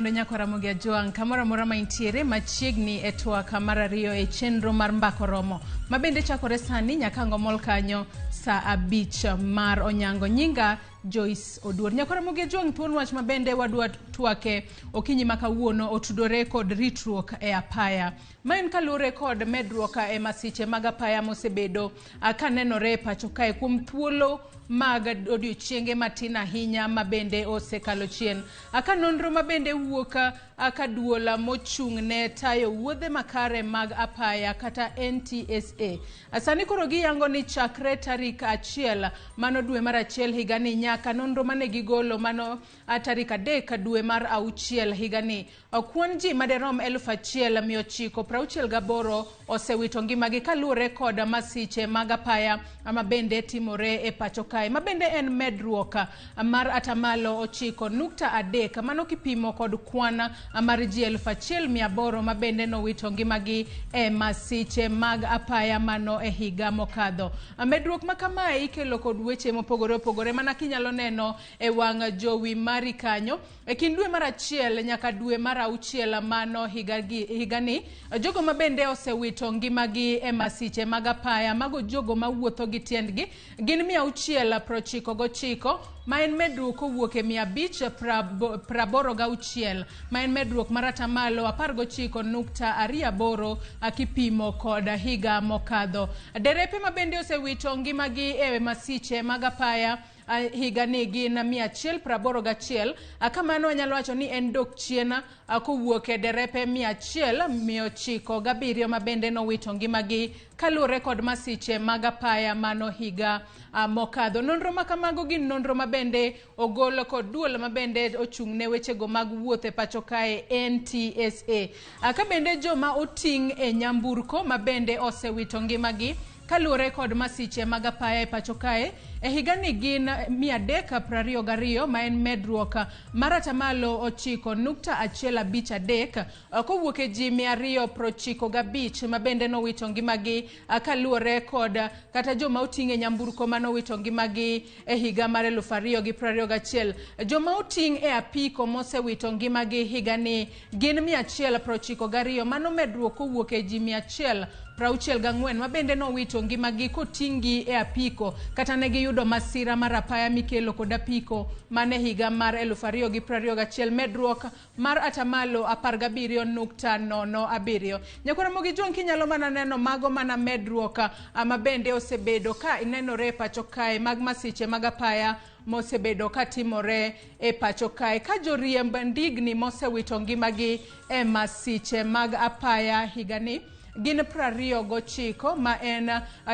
kendo nyako Ramogi Ajwang' kamoro amora ma intiere machiegni e twak mar ariyo e chenro mar Mbako Romo ma bende chakore sani nyaka ngomol kanyo saa 5 mar onyango. Nyinga Joyce Oduor. Nyako Ramogi Ajwang', thuon wach ma bende wadwa twake okinyi ma kawuono otudore kod ritruok e apaya. Ma en kaluwore kod medruok e masiche mag apaya mosebedo kanenore e pacho kae kuom thuolo mag odiochienge matin ahinya ma bende osekalo chien. Ka nonro ma bende wuok ka duol mochung' ne tayo wuodhe makare mag apaya kata NTSA. Sani koro giyango ni chakre tarik 1 mano dwe mar 1 higani nyaka nonro mane gigolo mano tarik 3 dwe mar 6 higani. Kwan ji maderom 1968 osewito ngimagi kaluwore kod masiche mag apaya ma bende timore e pacho kae, ma bende en medruok mar atamalo 9.3 mano kipimo kod kwan mar ji 1800 ma bende nowito ngimagi e masiche mag apaya mano e higa mokadho. Medruok ma kamae ikelo kod weche mopogore opogore mana kinyalo neno e wang' jowi mari kanyo. E kind dwe mar 1 nyaka dwe mar 6 mano higani, jogo ma bende osewito ngimagi e masiche mag apaya, mago jogo mawuotho gi tiendgi, gin 699, ma en medruok kowuok e 586, ma en medruok mar atamalo 19.28 kipimo kod higa mokadho. Derepe ma bende osewito ngimagi e masiche mag apaya higani gin 181, kamano anyalo wacho ni en dok chien kowuok e derepe 197 ma bende nowito ngimagi kaluwore kod masiche mag apaya mano higa mokadho. Nonro ma kamago gin nonro ma bende ogol kod duol ma bende ochung' ne wechego mag wuoth e pacho kae NTSA. Ka bende joma oting' e nyamburko ma bende osewito ngimagi kaluwore kod masiche mag apaya e pacho kae e higani gin 322, ma en medruok mar atamalo 9.153 kowuok e ji 295 ma bende nowito ngimagi kaluwore kod kata joma oting' e nyamburko manowito ngimagi e higa mar 2021. Joma oting' e apiko mosewito ngimagi higani gin 192, mano medruok kowuok e ji 164 ma bende nowito ngimagi koting'gi e apiko kata ne giyudo masira mar apaya mikelo kod apiko mane higa mar 2021, medruok mar atamalo 17.07. Nyakwar Ramogi Jwang', kinyalo mana neno mago mana medruok ma bende osebedo ka nenore e pacho kae mag masiche mag apaya mosebedo katimore e pacho kae, ka joriemb ndigni mosewito ngimagi e masiche mag apaya higani gin 29, ma en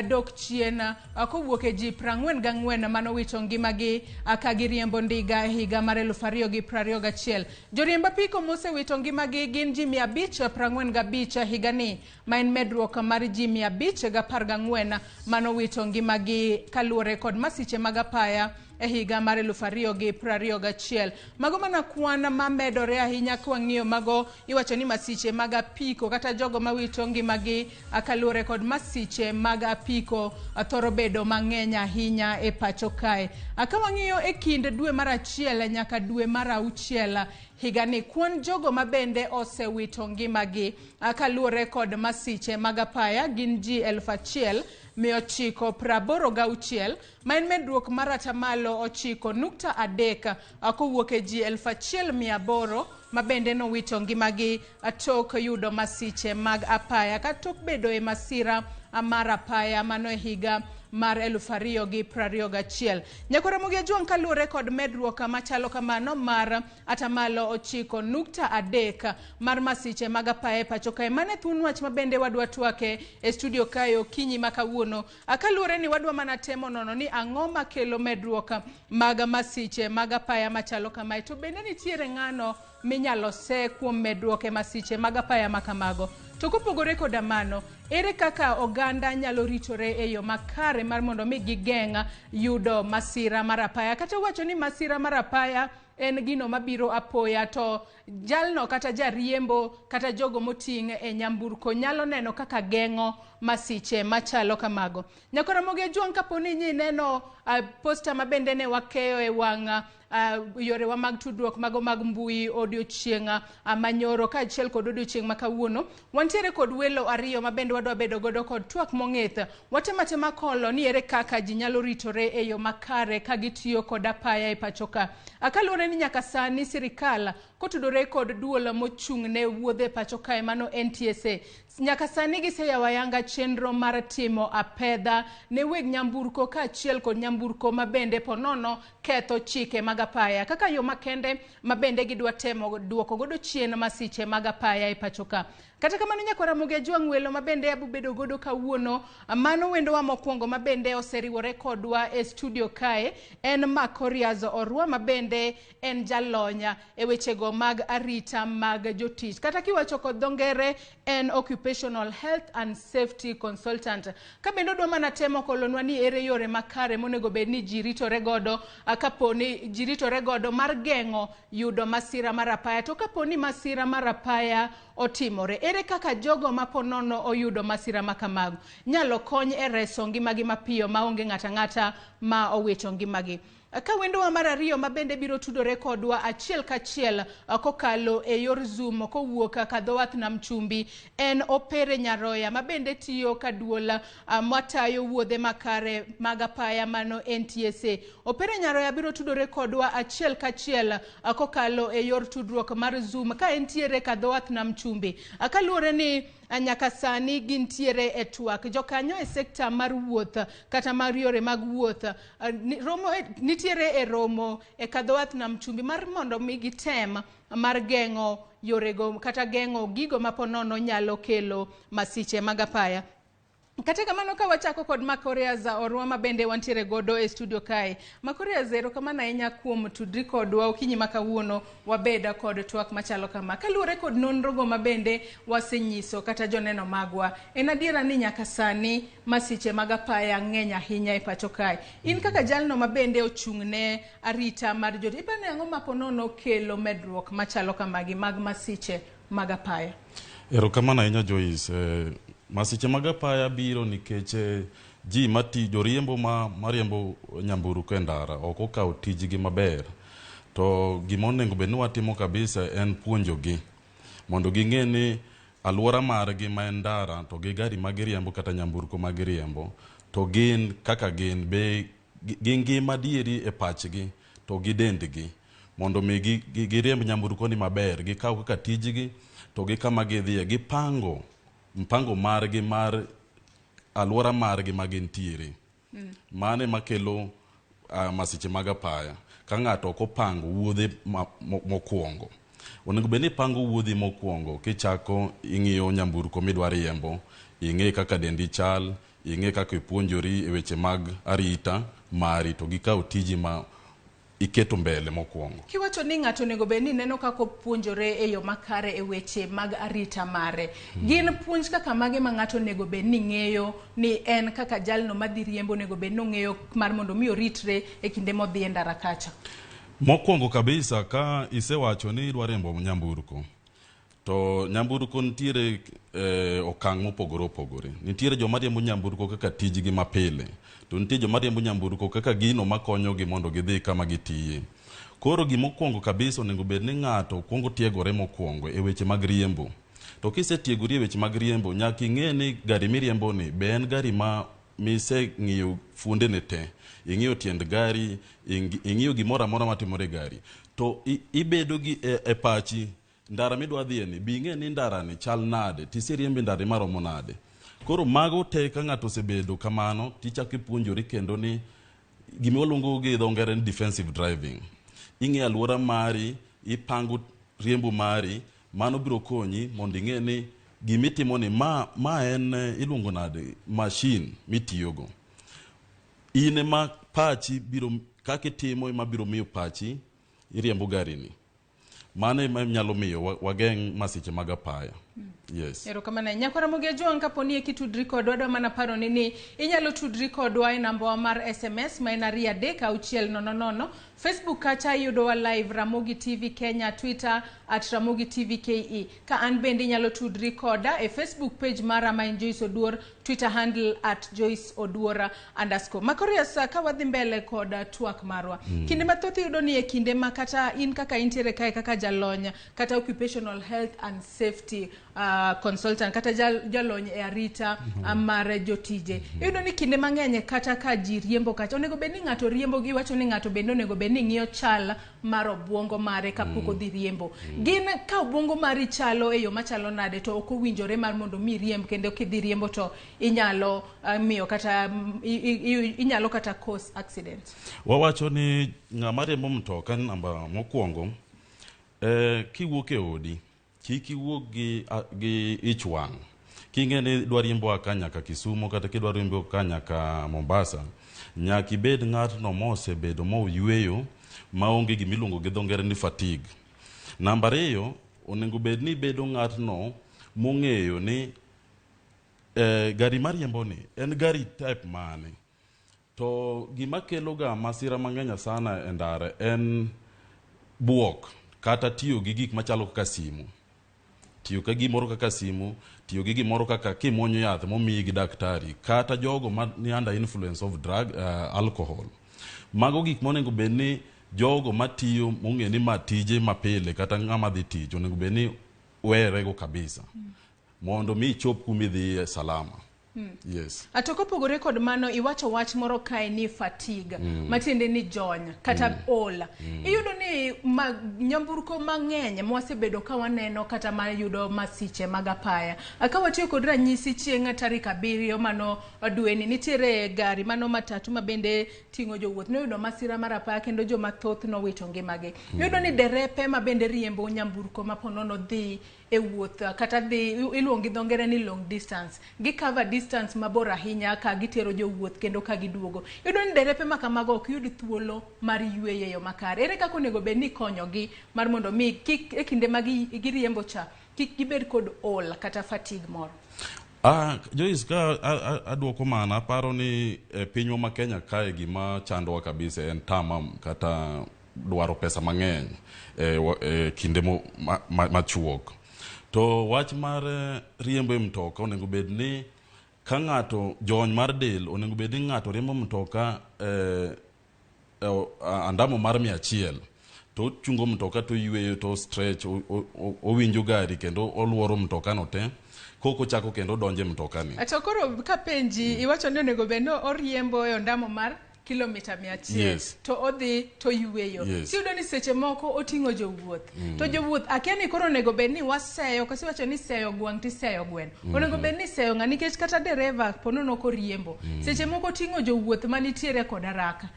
dok chien kowuok e ji 44 manowito ngimagi ka giriembo ndiga e higa mar 2021. Joriemb apiko mosewito ngimagi gin ji 545 higani, ma en medruok mar ji 514 manowito ngimagi kaluwore kod masiche mag apaya e higa mar 2021. Mago mana kwan mamedore ahinya kwang'iyo mago iwacho ni masiche mag apiko kata jogo mawito ngimagi kaluwore kod masiche mag apiko thoro bedo mang'eny ahinya e pacho kae. Ka wang'iyo e kind dwe mar 1 nyaka dwe mar 6 higani, kwan jogo mabende osewito ngimagi kaluwore kod masiche mag apaya gin ji 1986, ma en medruok mar atamalo 9.3 kowuok e ji 1800 ma bende nowito ngimagi tok yudo masiche mag apaya kata tok bedo e masira mar apaya mano e higa mar 2021. Nyakwar Ramogi Ajwang', kaluwore kod medruok machalo kamano mar atamalo 9.3 mar masiche mag apaya e pacho kae, mano e thuon wach ma bende wadwa twake e studio kae okinyi ma kawuono, kaluwore ni wadwa mana temo nono ni ang'o makelo medruok mag masiche mag apaya machalo kamae, to bende nitiere ng'ano minyalo se kuom medruok e masiche mag apaya ma kamago. To kopogore koda mano, ere kaka oganda nyalo ritore e yo makare mar mondo mi gigeng' yudo masira mar apaya? Kata wacho ni masira mar apaya en gino mabiro apoya, to jalno kata jariembo kata jogo moting' e nyamburko nyalo neno kaka geng'o masiche machalo kamago. Nyakora Ramogi Ajwang', kapo ni neno posta mabende ne wakeyo e wang' yorewa mag tudruok mago mag mbui odiochieng' manyoro kaachiel kod odiochieng' ma kawuono, wantiere kod welo ariyo mabende wadwa bedo godo kod twak mong'ith. Watemo atema kolo ni ere kaka ji nyalo ritore e yo makare ka gitiyo kod apaya e pacho ka. Kaluwore ni nyaka sani sirikal kotudore kod duol mochung' ne wuodhe e pacho kae mano NTSA, nyaka sani giseyawo ayanga chenro mar timo apedha ne weg nyamburko kaachiel kod nyamburko mabende ponono ketho chike mag apaya kaka yo makende mabende gidwa temo duoko godo chien masiche mag apaya e pacho ka. Kata kamano nyakwa Ramogi Ajwang', welo mabende abubedo godo kawuono, mano wendowa mokwongo mabende oseriwore kodwa e studio kae en Makorias Orwa mabende en jalony e wechego mag arita mag jotich, kata kiwacho kod dho ngere en occupational health and safety consultant. Ka bende odwa mana temo kolonwa ni ere yore makare monego bed ni ji ritore godo kapo ni ji ritore godo mar geng'o yudo masira mar apaya, to kapo ni masira mar apaya otimore, ere kaka jogo ma ponono oyudo masira ma kamago nyalo kony e reso ngimagi mapiyo maonge ng'ata ng'ata ma owito ngimagi. Ka wendowa mar ariyo mabende biro tudore kodwa achiel kachiel kokalo e yor Zoom kowuok ka dho wath Nam Chumbi en Opere Nyaroya mabende tiyo ka duol matayo wuodhe makare mag apaya mano NTSA. Opere Nyaroya biro tudore kodwa achiel kachiel kokalo e yor tudruok mar Zoom ka entiere ka dho wath Nam Chumbi. Kaluwore ni nyaka sani gintiere e twak jokanyo e sekta mar wuoth kata mar yore mag wuoth romo nitiere e romo e kadho wath Nam Chumbi mar mondo mi gitem mar geng'o yorego kata geng'o gigo ma ponono nyalo kelo masiche mag apaya. Kata kamano ka wachako kod Makorias Orwa mabende wantiere godo e studio kae. Makorias, erokamano ahinya kuom tudri kodwa okinyi ma kawuono wabeda kod twak machalo kama. Kaluwore kod nonrogo mabende wasenyiso kata joneno magwa, en adiera ni nyaka sani masiche mag apaya ng'eny ahinya e pacho kae. In kaka jalno mabende ochung' ne arita mar jotich, iparo ni ang'o ma ponono kelo medruok machalo kamagi mag masiche mag apaya? Erokamano ahinya Joyce. Masiche mag apaya biro nikech ji mati joriembo mariembo nyamburko e ndara ok okawo tijgi maber. To gima onego bed ni watimo kabisa en puonjogi mondo ging'e ni alwora margi ma en ndara to gi gari magiriembo kata nyamburko magiriembo to gin kaka gin be gi ngima adieri e pachgi to gi dendgi mondo mi giriemb nyamburko ni maber, gikaw kaka tijgi to gi kama gidhiye, gipango mpango margi mar alwora margi ma gintiere. Mano ema kelo masiche mag apaya. Ka ng'ato ok opango wuodhe mokwongo. Onego bed ni ipango wuodhi mokwongo kichako ing'iyo nyamburko midwa riembo, ing'e kaka dendi chal, ing'e kaka ipuonjori e weche mag arita mari to gikawo tiji ma iketo mbele mokwongo. Kiwacho ni ng'ato onego bed ni neno kaka opuonjore e yo makare e weche mag arita mare, gin puonj kaka mage ma ng'ato onego bed ni ng'eyo ni en kaka jalno madhi riembo onego bed ni ong'eyo mar mondo mi oritre e kinde modhi e ndara kacha? Mokwongo kabisa, ka isewacho ni idwa riembo nyamburko, to nyamburko nitiere okang' mopogore opogore. Nitiere joma riembo nyamburko kaka tijgi mapile, to nitie joma riembo nyamburko kaka gino makonyogi mondo gidhi kama gitiye. Koro gimokwongo kabisa onego bed ni ng'ato kwongo tiegore mokwongo e weche mag riembo. To kisetiegori e weche mag riembo, nyaka ing'e ni gari miriembo ni be en gari ma miseng'iyo fuondene te, ing'iyo tiend gari, ing'iyo gimoro amora matimore e gari, to ibedo gi e pachi ndara midwa dhiye ni, bi ing'e ni ndara ni chal nade, tiseriembe ndara maromo nade. Koro mago te ka ng'ato osebedo kamano, tichako ipuonjori kendo ni gima waluongo gi dho ngere ni defensive driving. Ing'iyo alwora mari, ipango riembo mari, mano biro konyi mondo ing'e ni gimitimo ni ma en iluongo nade machine mitiyogo. In ema pachi biro, kaka itimo ema biro miyo pachi iriembo gari ni. Mano ema nyalo miyo wageng' masiche mag apaya. Yes. Erokamano ahinya. Nyakwa Ramogi Ajwang', kapo ni eki tudri kodwa, adwa mana paro ni ni inyalo tudri kodwa e namba wa mar SMS ma en 23600. Facebook kacha iyudowa live Ramogi TV Kenya, Twitter at Ramogi TV KE. Ka an bende inyalo tudri koda e Facebook page mara ma en Joyce Oduor, Twitter handle at Joyce Oduor underscore. Makorius, ka wadhi mbele kod twak marwa. Kinde mathoth iyudo ni e kinde ma kata in kaka intiere kae kaka jalony kata occupational health and safety consultant kata jalony e arita mar jotije. Iyudo ni kinde mang'eny kata ka ji riembo kacha, onego bed ni ng'ato riembo, giwacho ni ng'ato bende onego bed ni ng'iyo chal mar obuongo mare kapok odhi riembo. Gin ka obuongo mari chalo e yo machalo nade to ok owinjore mar mondo mi riemb, kendo kidhi riembo to inyalo miyo kata inyalo kata cause accident. Wawacho ni ng'ama riembo mtoka namba mokwongo, kiwuok e odi, kik iwuog gi ich wang'. King'e ni idwa riembo ka nyaka Kisumu kata kidwa riembo ka nyaka Mombasa, nyaka ibed ng'atno mosebedo moyweyo maonge gimiluongo gi dho ngere ni fatigue. Namba ariyo, onego bed ni ibedo ng'atno mong'eyo ni gari mariembo ni en gari type mane. To gima kelo ga masira mang'eny sana e ndara en buok kata tiyo gi gik machalo kaka simu. Tiyo ka gimoro kaka simu, tiyo gi gimoro kaka kimuonyo yath momiyi gi daktari, kata jogo ma ni under influence of drug, alcohol. Mago gik monego bed ni jogo matiyo mong'e ni ma tije mapile kata ng'ama dhi tich onego bed ni werego kabisa. Mondo mi ichop kumidhiye salama. Yes. To kopogore kod mano, iwacho wach moro kae ni fatigue, matiende ni jony kata ol. Iyudo ni nyamburko mang'eny mwasebedo ka waneno kata mayudo masiche mag apaya. Ka watiyo kod ranyisi chieng' tarik 7 mano dweni, nitiere gari mano matatu ma bende ting'o jowuoth noyudo masira mar apaya kendo joma thoth nowito ngimagi. Iyudo ni derepe ma bende riembo nyamburko ma ponono dhi e wuoth kata dhi iluongo gi dho ngere ni long distance, gi cover distance mabor ahinya ka gitero jowuoth kendo ka giduogo. Iyudo ni derepe ma kamago ok yud thuolo mar yweyo e yo makare. Ere kaka onego bed ni ikonyogi mar mondo mi kik e kinde ma giriembo cha kik gibed kod ol kata fatigue moro? Joyce, ka aduoko mana, aparo ni e pinywa ma Kenya kae gima chandowa kabisa en tama kata dwaro pesa mang'eny e kinde machuok. To wach mar riembo e mtoka onego bed ni ka ng'ato jony mar del onego bed ni ng'ato riembo mtoka andamo mar 100 to ochungo mtoka to oyweyo to stretch owinjo gari kendo oluoro mtoka no te koko chako kendo donje mtoka ni. To koro kapenji, iwacho ni onego bed ni oriembo e ondamo mar kilomita 100. Yes. To odhi to yweyo. Yes. Tiyudo ni seche moko oting'o jowuoth. To jowuoth akia ni koro onego bed ni waseyo, koso iwacho ni seyo gwang' tiseyo gweno. Onego bed ni iseyo ng'a nikech kata dereva ponono koriembo. Seche moko oting'o jowuoth manitiere kod haraka.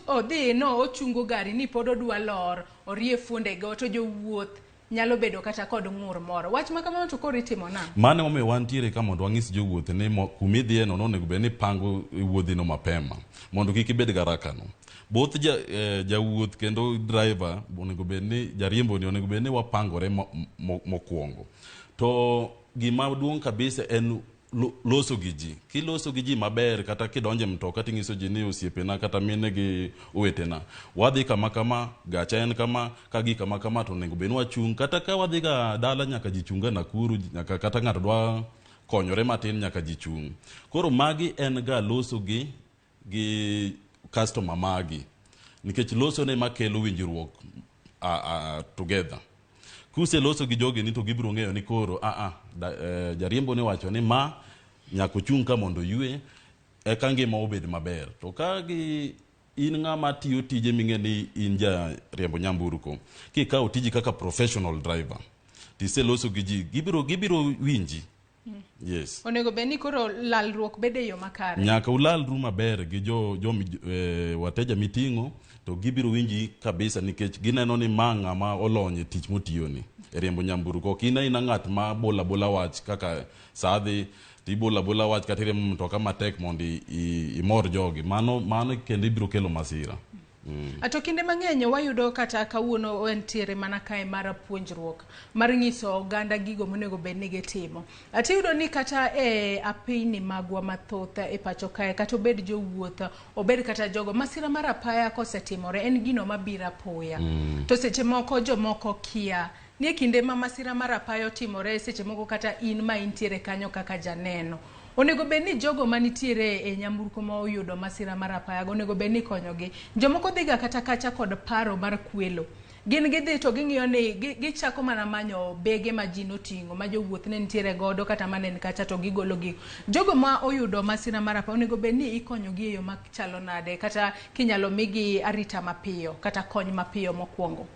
Odhi no ochungo gari ni pod odwa lor, orie fuondego to jowuoth nyalo bedo kata kod ng'ur moro. Wach ma kamano to koro itimo nang'o? Mano emomiyo wantiere ka mondo wang'is jowuoth ni kumidhiye no onego bed ni ipango wuodhino mapema mondo kik ibed gi haraka no. Both jawuoth kendo driver onego bed ni jariembo ni onego bed ni wapangore mokwongo. To gima duong' kabisa en loso gi ji. Kiloso gi ji maber kata kidonje mtoka ting'iso ji ni osiepena kata mine gi owetena, wadhi kama kama, gacha en kama, ka gi kama kama to onego bed ni wachung'. Kata ka wadhi ga dala nyaka ji chung' ga Nakuru, nyaka kata ng'ato dwa konyore matin nyaka ji chung'. Koro magi en ga loso gi customer magi. Nikech loso ne makelo winjruok together. Kuseloso gi jogi ni to gibiro ng'eyo ni koro, jariembo ni wacho ni ma nyaka ochung' ka mondo oywe eka ngima obed maber. To ka gi in ng'ama tiyo tije ming'e ni in jariembo nyamburko, kikawo tiji kaka professional driver, tiseloso gi ji, gibiro winji. Yes. Onego bed ni koro lalruok bede e yo makare. Nyaka ulalru maber gi jo wateja miting'o, to gibiro winji kabisa nikech gineno ni ma ng'ama olony e tich motiyoni e riembo nyamburko. Ok in aina ng'at ma bola bola wach kaka sa dhi tibola bola wach kata iriembo mtoka matek mondo imor jogi. Mano kendo ibiro kelo masira. To kinde mang'eny wayudo kata kawuono entiere mana kae mar puonjruok mar nyiso oganda gigo monego bed ni gitimo. Tiyudo ni kata e apini magwa mathoth e pacho kae, kata obed jowuoth, obed kata jogo, masira mar apaya kosetimore en gino mabiro apoya. To seche moko jomoko kia ni e kinde ma masira mar apaya otimore, seche moko kata in ma intiere kanyo kaka janeno, onego bed ni jogo manitiere e nyamburko ma oyudo masira mar apaya go onego bed ni ikonyogi. Jomoko dhiga kata kacha kod paro mar kwelo. Gin gidhi to ging'iyo ni gichako mana manyo bege ma ji noting'o, ma jowuoth ne nitiere godo kata mane ni kacha to gigolo gigo. Jogo ma oyudo masira mar apaya onego bed ni ikonyogi e yo machalo nade, kata kinyalo migi arita mapiyo kata kony mapiyo mokwongo?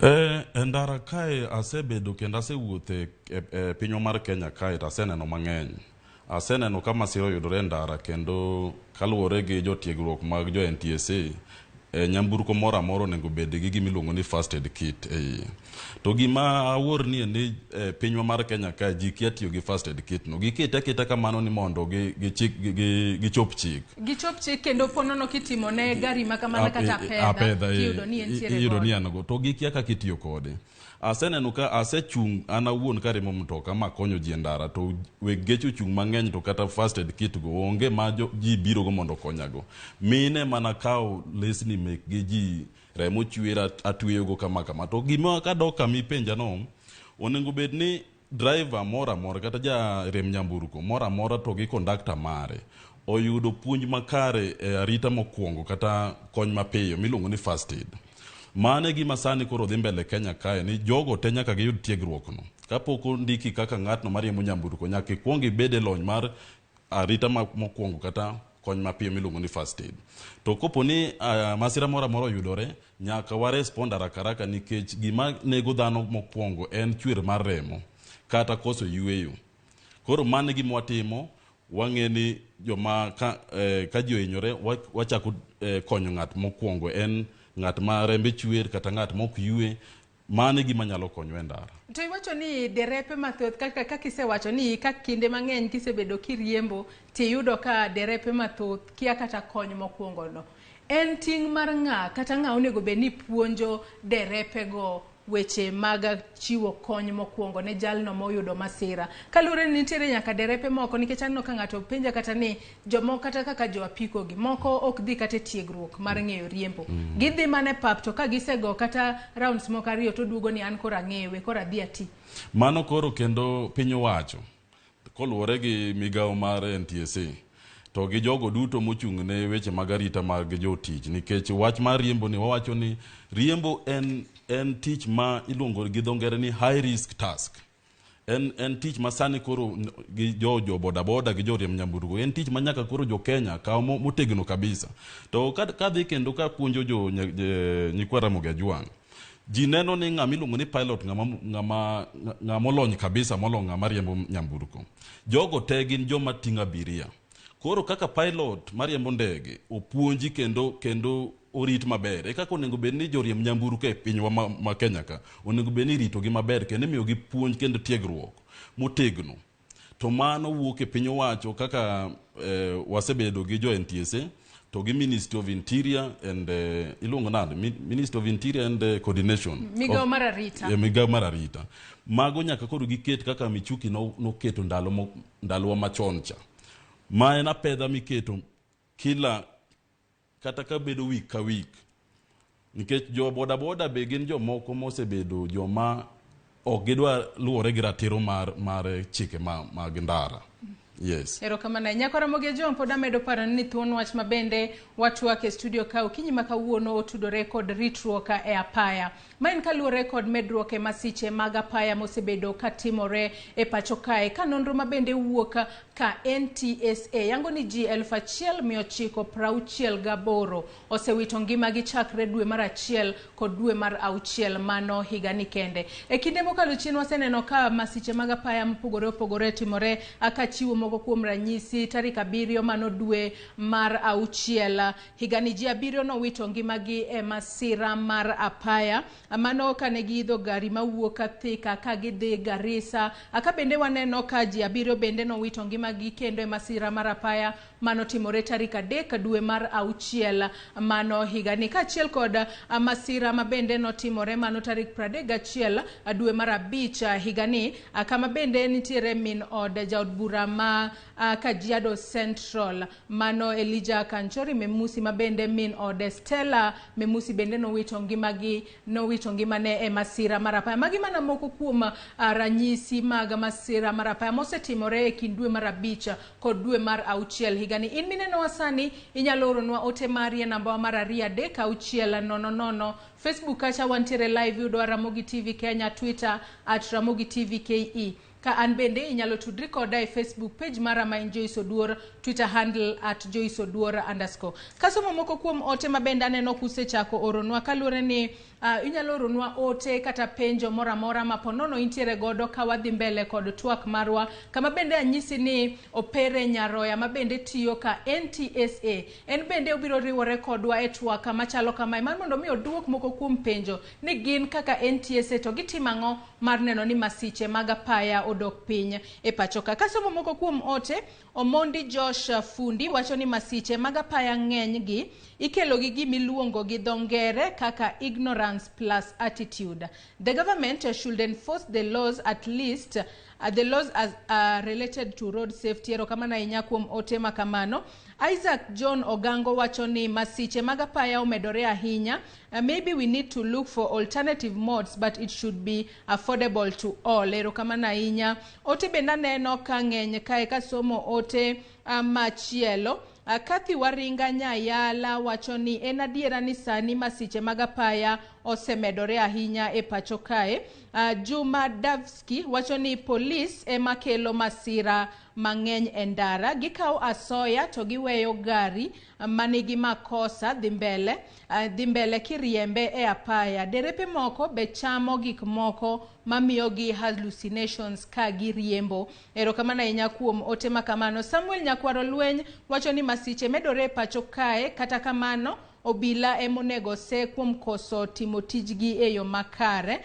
E ndara kae asebedo kendo asewuotho e pinywa mar Kenya kae to aseneno mang'eny. Aseneno ka masira oyudore e ndara kendo kaluwore gi jotiegruok mag jo NTSA, nyamburko moro amora onego bed gi gima iluongo ni first aid kit e iye. To gima awuor ni ni pinywa mar Kenya kae ji kia tiyo gi first aid kit no. Gikete aketa kamano ni mondo gichop chik. Gichop chik kendo ponono kitimo ne gari ma kamano kata apedha, tiyudo ni entiere iyudo ni en go to gikia kaka itiyo kode. Aseneno ka asechung' an awuon kariembo mtoka makonyo ji e ndara to weg geche ochung' mang'eny to kata first aid kit go onge ma ji biro go mondo okonyago. Mine mana kawo lesni mekgi ji remo chwer atweyo go kama kama. To gima kadok kama ipenja no, onego bed ni driver moro amora kata jariemb nyamburko moro amora to gi kondakta mare oyudo puonj makare e arita mokwongo kata kony mapiyo miluongo ni first aid. Mano e gima sani koro dhi mbele Kenya kae ni jogo te nyaka giyud tiegruok no. Kapok ondiki kaka ng'atno mariembo nyamburko nyaka ikwong ibed e lony mar arita mokwongo kata kony mapiyo miluongo ni first aid. To kopo ni masira moro amora oyudore, nyaka wa respond haraka haraka nikech gima nego dhano mokwongo en chwer mar remo kata koso yueyo. Koro mano e gima watimo, wang'e ni joma ka ji ohinyore wachako konyo ng'at mokwongo en ng'at ma rembe chwer kata ng'at mok yue. Mano e gima nyalo konyo e ndara. To iwacho ni derepe mathoth kaka isewacho ni ka kinde mang'eny kisebedo kiriembo tiyudo ka derepe mathoth kia kata kony mokwongo no. En ting' mar ng'a kata ng'a onego bed ni puonjo derepego weche mag chiwo kony mokwongo ne jalno moyudo masira? Kaluwore ni nitiere nyaka derepe moko, nikech aneno ka ng'ato penja kata ni jomoko kata kaka jo apiko gi moko ok dhi kata e tiegruok mar ng'eyo riembo. Gidhi mana e pap to ka gisego kata rounds moko ariyo to duogo ni an koro ang'eyo, we koro adhi ati. Mano koro kendo piny owacho koluwore gi migawo mar NTSA to gi jogo duto mochung' ne weche mag arita mag jotich, nikech wach mar riembo ni wawacho ni riembo en tich ma iluongo gi dho ngere ni high risk task. En tich ma sani koro gi jo bodaboda gi joriemb nyamburko en tich ma nyaka koro jo Kenya kaw motegno kabisa. To kadhi kendo ka puonjo jo nyikwa Ramogi Ajwang', ji neno ni ng'ama iluongo ni pilot ng'ama olony kabisa molo ng'ama riembo nyamburko. Jogo te gin joma ting'o abiria. Koro kaka pilot mariembo ndege opuonji kendo orit maber, e kaka onego bed ni joriemb nyamburko e pinywa ma Kenya ka onego bed ni iritogi maber kendo imiyogi puonj kendo tiegruok motegno. To mano wuok e piny owacho kaka wasebedo gi jo NTSA to gi Ministry of Interior and iluongo nade? Ministry of Interior and Coordination. Migawo mar arita. Migawo mar arita. Mago nyaka koro giket kaka Michuki noketo ndalowa machon cha. Ma en apedha miketo kila kata ka bedo week ka week. Nikech jo bodaboda be gin jomoko mosebedo joma ok gidwa luwore gi ratiro mar chike mag ndara. Yes. Erokamano ahinya. Ramogi Ajwang' pod amedo paro ni thuon wach ma bende watwak e studio ka okinyi ma kawuono otudore kod ritruok e apaya. Ma en kaluwore kod medruok e masiche mag apaya mosebedo katimore e pacho kae. Ka nonro ma bende wuok ka NTSA yango ni ji 1968 osewito ngimagi chakre dwe mar 1 kod dwe mar 6 mano higani kende. E kinde mokalo chien waseneno ka masiche mag apaya mopogore opogore timore ka chiwo moko kuom ranyisi tarik 7 mano dwe mar 6 higani ji 7 nowito ngimagi e masira mar apaya. Mano kane giidho gari mawuok Thika ka gidhi Garissa. Ka bende waneno ka ji 7 bende nowito ngimagi kendo e masira mar apaya manotimore tarik 3 dwe mar 6 mano higani. Kaachiel kod masira ma bende notimore mano tarik 31 dwe mar 5 higani, kama bende nitiere min od jaod bura ma Kajiado Central mano Elijah Kanchori Memusi, ma bende min od Stella Memusi bende nowito ngimane e masira mar apaya. Magi mana moko kuom ranyisi mag masira mar apaya mosetimore e kind dwe mar 5 kod dwe mar 6 higani. In minenowa sani inyalo oronwa ote mari e namba mar 2 3 6 0 0. Facebook kacha wantiere live, yudo Ramogi TV Kenya, Twitter @RamogiTVKE. Ka an bende inyalo tudri koda e Facebook page mara ma en Joyce Oduor, Twitter handle @JoyceOduor_. Kasomo moko kuom ote ma bende aneno kusechako oronwa, kaluwore ni inyalo oronwa ote kata penjo moro amora ma ponono intiere godo ka wadhi mbele kod twak marwa, kama bende anyisi ni Opere Nyaroya ma bende tiyo ka NTSA en bende obiro riwore kodwa e twak machalo kamae mar mondo mi oduok moko kuom penjo ni gin kaka NTSA to gitimo ang'o mar neno ni masiche mag apaya odok piny e pacho ka. Kasomo moko kuom ote, Omondi Josh Fundi wacho ni masiche mag apaya ng'eny gi ikelo gi gimiluongo gi dho ngere kaka ignorance plus attitude. The government should enforce the laws, at least the laws as related to road safety. Erokamano ahinya kuom ote ma kamano. Isaac John Ogango wacho ni masiche mag apaya omedore ahinya. Maybe we need to look for alternative modes, but it should be affordable to all. Erokamano ahinya. Ote bende aneno ka ng'eny kae kasomo ote machielo. Kathy Waringa Nyayala wacho ni en adiera ni sani masiche mag apaya osemedore ahinya e pacho kae. Juma Davski wacho ni polis ema kelo masira mang'eny e ndara. Gikawo asoya to giweyo gari manigi makosa dhi mbele kiriembe e apaya. Derepe moko be chamo gik moko mamiyogi hallucinations ka giriembo. Erokamano ahinya kuom ote ma kamano. Samuel Nyakwaro Lweny wacho ni masiche medore e pacho kae, kata kamano obila emonego se kuom koso timo tijgi e yo makare.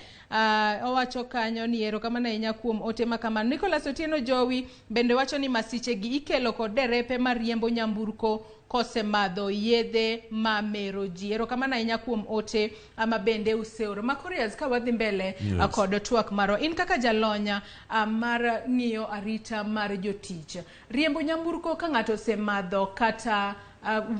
Owacho kanyo ni erokamano ahinya kuom ote ma kamano. Nicholas Otieno Jowi bende wacho ni masiche gi ikelo kod derepe mariembo nyamburko kosemadho yedhe mamero ji. Erokamano ahinya kuom ote ma bende useoro. Makorias, ka wadhi mbele kod twak marwa, in kaka jalonya mar ng'iyo arita mar jotich, riembo nyamburko ka ng'ato osemadho kata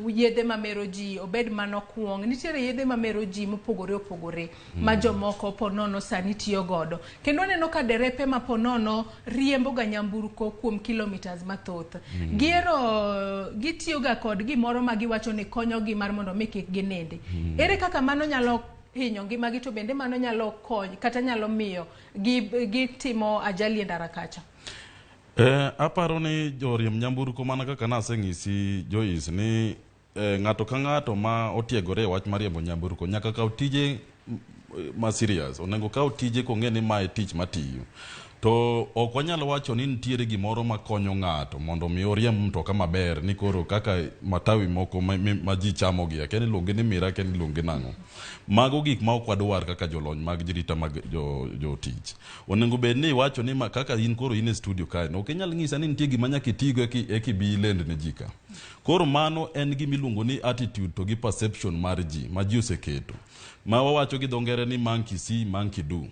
yedhe mamero ji, obed mano kuong, nitiere yedhe mamero ji mopogore opogore ma jomoko ponono sani tiyo godo, kendo aneno ka derepe ma ponono riembo ga nyamburko kuom kilometers mathoth. Giero gitiyo ga kod gimoro ma giwacho ni konyogi mar mondo mi kik ginindi. Ere kaka mano nyalo hinyo ngimagi, to bende mano nyalo kony kata nyalo miyo gitimo ajali e ndara kacha? Aparo ni joriemb nyamburko, mana kaka naseng'isi Joyce, ni ng'ato ka ng'ato ma otiegore e wach mar riembo nyamburko nyaka kaw tije ma serious. Onego kaw tije kong'e ni mae tich matiyo. To ok wanyal wacho ni nitiere gimoro makonyo ng'ato mondo mi oriemb mtoka maber, ni koro kaka matawi moko ma ji chamo gi, akia ni iluonge ni mira, akia ni iluonge nang'o. Mago gik ma ok wadwar kaka jolony mag jirita mag jotich. Onego bed ni iwacho ni ma kaka in koro in e studio kae, ok inyal nyisa ni nitie gima nyaka itigo eki bi ilend ne ji ka. Koro mano en gima iluongo ni attitude to gi perception mar ji ma ji oseketo. Ma wawacho gi dho ngere ni monkey see, monkey do.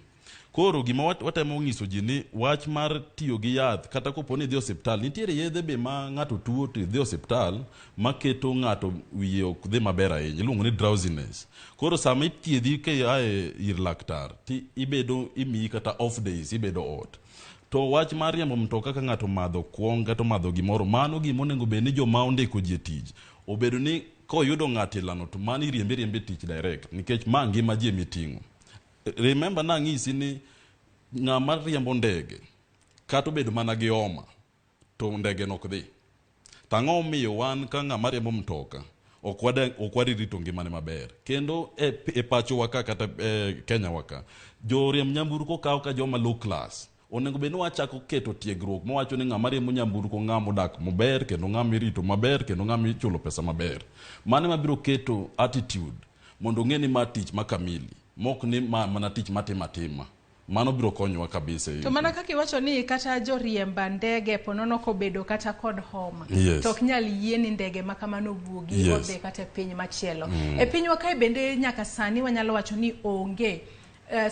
Koro gima watemo nyiso ji ni wach mar tiyo gi yath, kata kopo ni idhi osiptal, nitiere yedhe be ma ng'ato tuo to idhi osiptal maketo ng'ato wiye ok dhi maber ahinya, iluongo ni drowsiness. Koro sama ithiedhi kia e ir laktar, ti ibedo imiyi kata off days, ibedo ot. To wach mar riembo mtoka ka ng'ato omadho kuong kata omadho gimoro, mano gima onego bed ni joma ondiko ji e tich obedo ni koyudo ng'ato ilano to mano iriembe riembe tich direct, nikech ma ngima ji emiting'o. Remember nang'isi ni ng'ama riembo ndege kata obedo mana gi homa to ndege no ok dhi. To ang'o momiyo wan ka ng'ama riembo mtoka ok wadhi rito ngimane maber? Kendo e pachowa ka kata e Kenya wa ka, joriemb nyamburko kaw ka joma low class. Onego bed ni wachako keto tiegruok mawacho ni ng'ama riembo nyamburko ng'ama odak maber kendo ng'ama irito maber kendo ng'ama ichulo pesa maber. Mano ema biro keto attitude mondo ong'e ni ma tich ma kamili mok ni ma mana tich matimo atima. Mano biro konyowa kabisa. To mana kaka iwacho ni kata joriemba ndege ponono kobedo kata kod homa Yes. to ok nyal yie ni ndege ma kamano owuogi Yes. odhi kata e piny machielo. E pinywa kae bende nyaka sani wanyalo wacho ni onge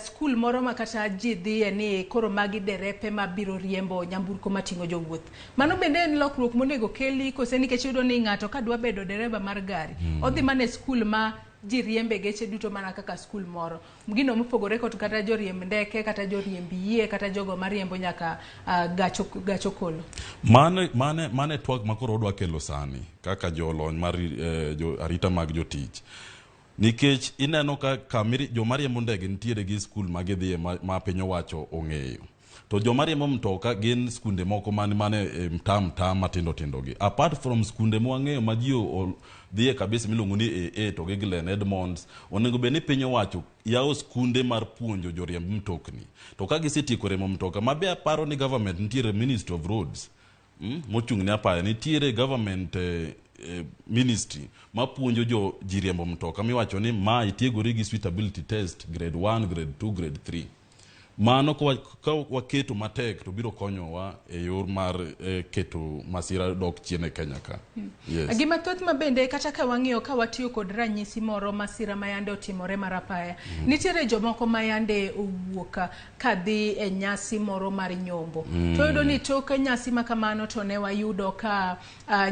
skul moro ma kata ji dhiye ni koro magi derepe mabiro riembo nyamburko mating'o jowuoth. Mano bende en lokruok monego keli kose nikech iyudo ni ng'ato ka dwa bedo dereba mar gari odhi mana e skul ma ji riembe geche duto mana kaka skul moro. Gino mopogore kod kata joriemb ndeke kata joriemb yie kata jogo mariembo nyaka gach okolo. Mane twak ma koro odwa kelo sani kaka jolony mar jo arita mag jotich. Nikech ineno ka joma riembo ndege nitiere gi skul ma gidhiye ma piny owacho ong'eyo. To joma riembo mtoka gin skunde moko mane e mtaa mtaa matindo tindo gi. Apart from skunde mwang'eyo ma ji dhiye kabisa miluongo ni AA to gi Glen Edmonds, onego bed ni piny owacho yawo skunde mar puonjo joriemb mtokni. To ka gisetieko riembo mtoka, mabe aparo ni government nitiere Ministry of Roads mochung' ne apaya, nitiere government ministry mapuonjo jo ji riembo mtoka miwacho ni ma itiegori gi suitability test grade 1, grade 2, grade 3. Mano ka waketo matek to biro konyowa e yor mar keto masira dok chien e Kenya ka. Yes. Gima thoth ma bende kata ka wang'iyo ka watiyo kod ranyisi moro masira ma yande otimore mar apaya. Nitiere jomoko ma yande owuok kadhi e nyasi moro mar nyombo. To yudo ni tok nyasi ma kamano to ne wayudo ka